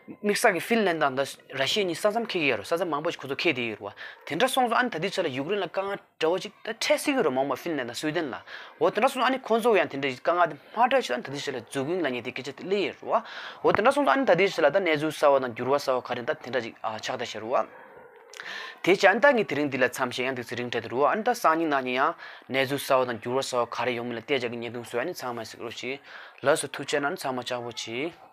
དམིགས་བསལ་གྱི་ཧྥིན་ལན་དང་ད་ར་ཤི་ཡ་གཉིས་ས་མཚམས་འཁེལ་གྱི་ཡོད་རེད། ས་མཚམས་མང་པོ་ཞིག་ཁོ་ཚོ་འཁེལ་བསྡད་ཡོད་རེད་བ། དེ་འདྲ་སོང་ཙང་ཨ་ནི་ད་ལྟའི་ཆ་ལ་ཡུཀ་རེན་ལ་དཀའ་ངལ་འདྲ་བོ་ཅིག་ད་འཕྲད་སྲིད་ཀྱི་རེད། མང་མང་ཧྥིན་ལན་དང་སུའི་ཌེན་ལ། འོ་དེ་འདྲ་སོང་ཙང་ཨ་ནི་ཁོང་ཚོ་ཡང་དེ་འདྲ་ཞིག་དཀའ་ངལ་དེ་མ་འཕྲད་ཞིག་ད་དེ་འདྲ་ཞིག་ལ་འཛུལ་གི་ཡིན་ལབ་མཁན་དེ་སྐད་ཆ་དེ་སླེབས་ཡོད་རེད་བ། འོ་དེ་འདྲ་སོང་ཙང་ཨ་ནི་ད་དེ་ཞིག་ལ་ད་གནས་ཚུལ་གསར་བ་དང་འགྱུར་བ་གསར་བ་ག་རེ་ད་དེ་འདྲ་ཞིག་ཨ་ཆགས་བསྡད་ཤག་རེད་བ། དེ་བྱས་ཨ་ནི་ད་ངས་དེ་རིང་འདི་ལ་མཚམས་བཞག་ཡང་དེ་ཚེ་རིང་གྲས་དེ་རེད་བ། ཨ་ནི་ད་སང་ཉིན་གནངས་ཉིན་ཡང་གནས་ཚུལ་གསར་བ་དང་འགྱུར་བ་གསར་བ་ག་རེ་ཡོང་མིན་ལ་བལྟས་བྱས་ཀྱི་བརྙན་ཐུང་བཟོས། ཨ་ནི་ཚང་མ་གཟིགས་རོགས་གྱིས། ལགས་སོ། ཐུགས་རྗེ་གནང་། ཨ་ནི་ཚང་མ་ལྕགས་པོ་གྱིས།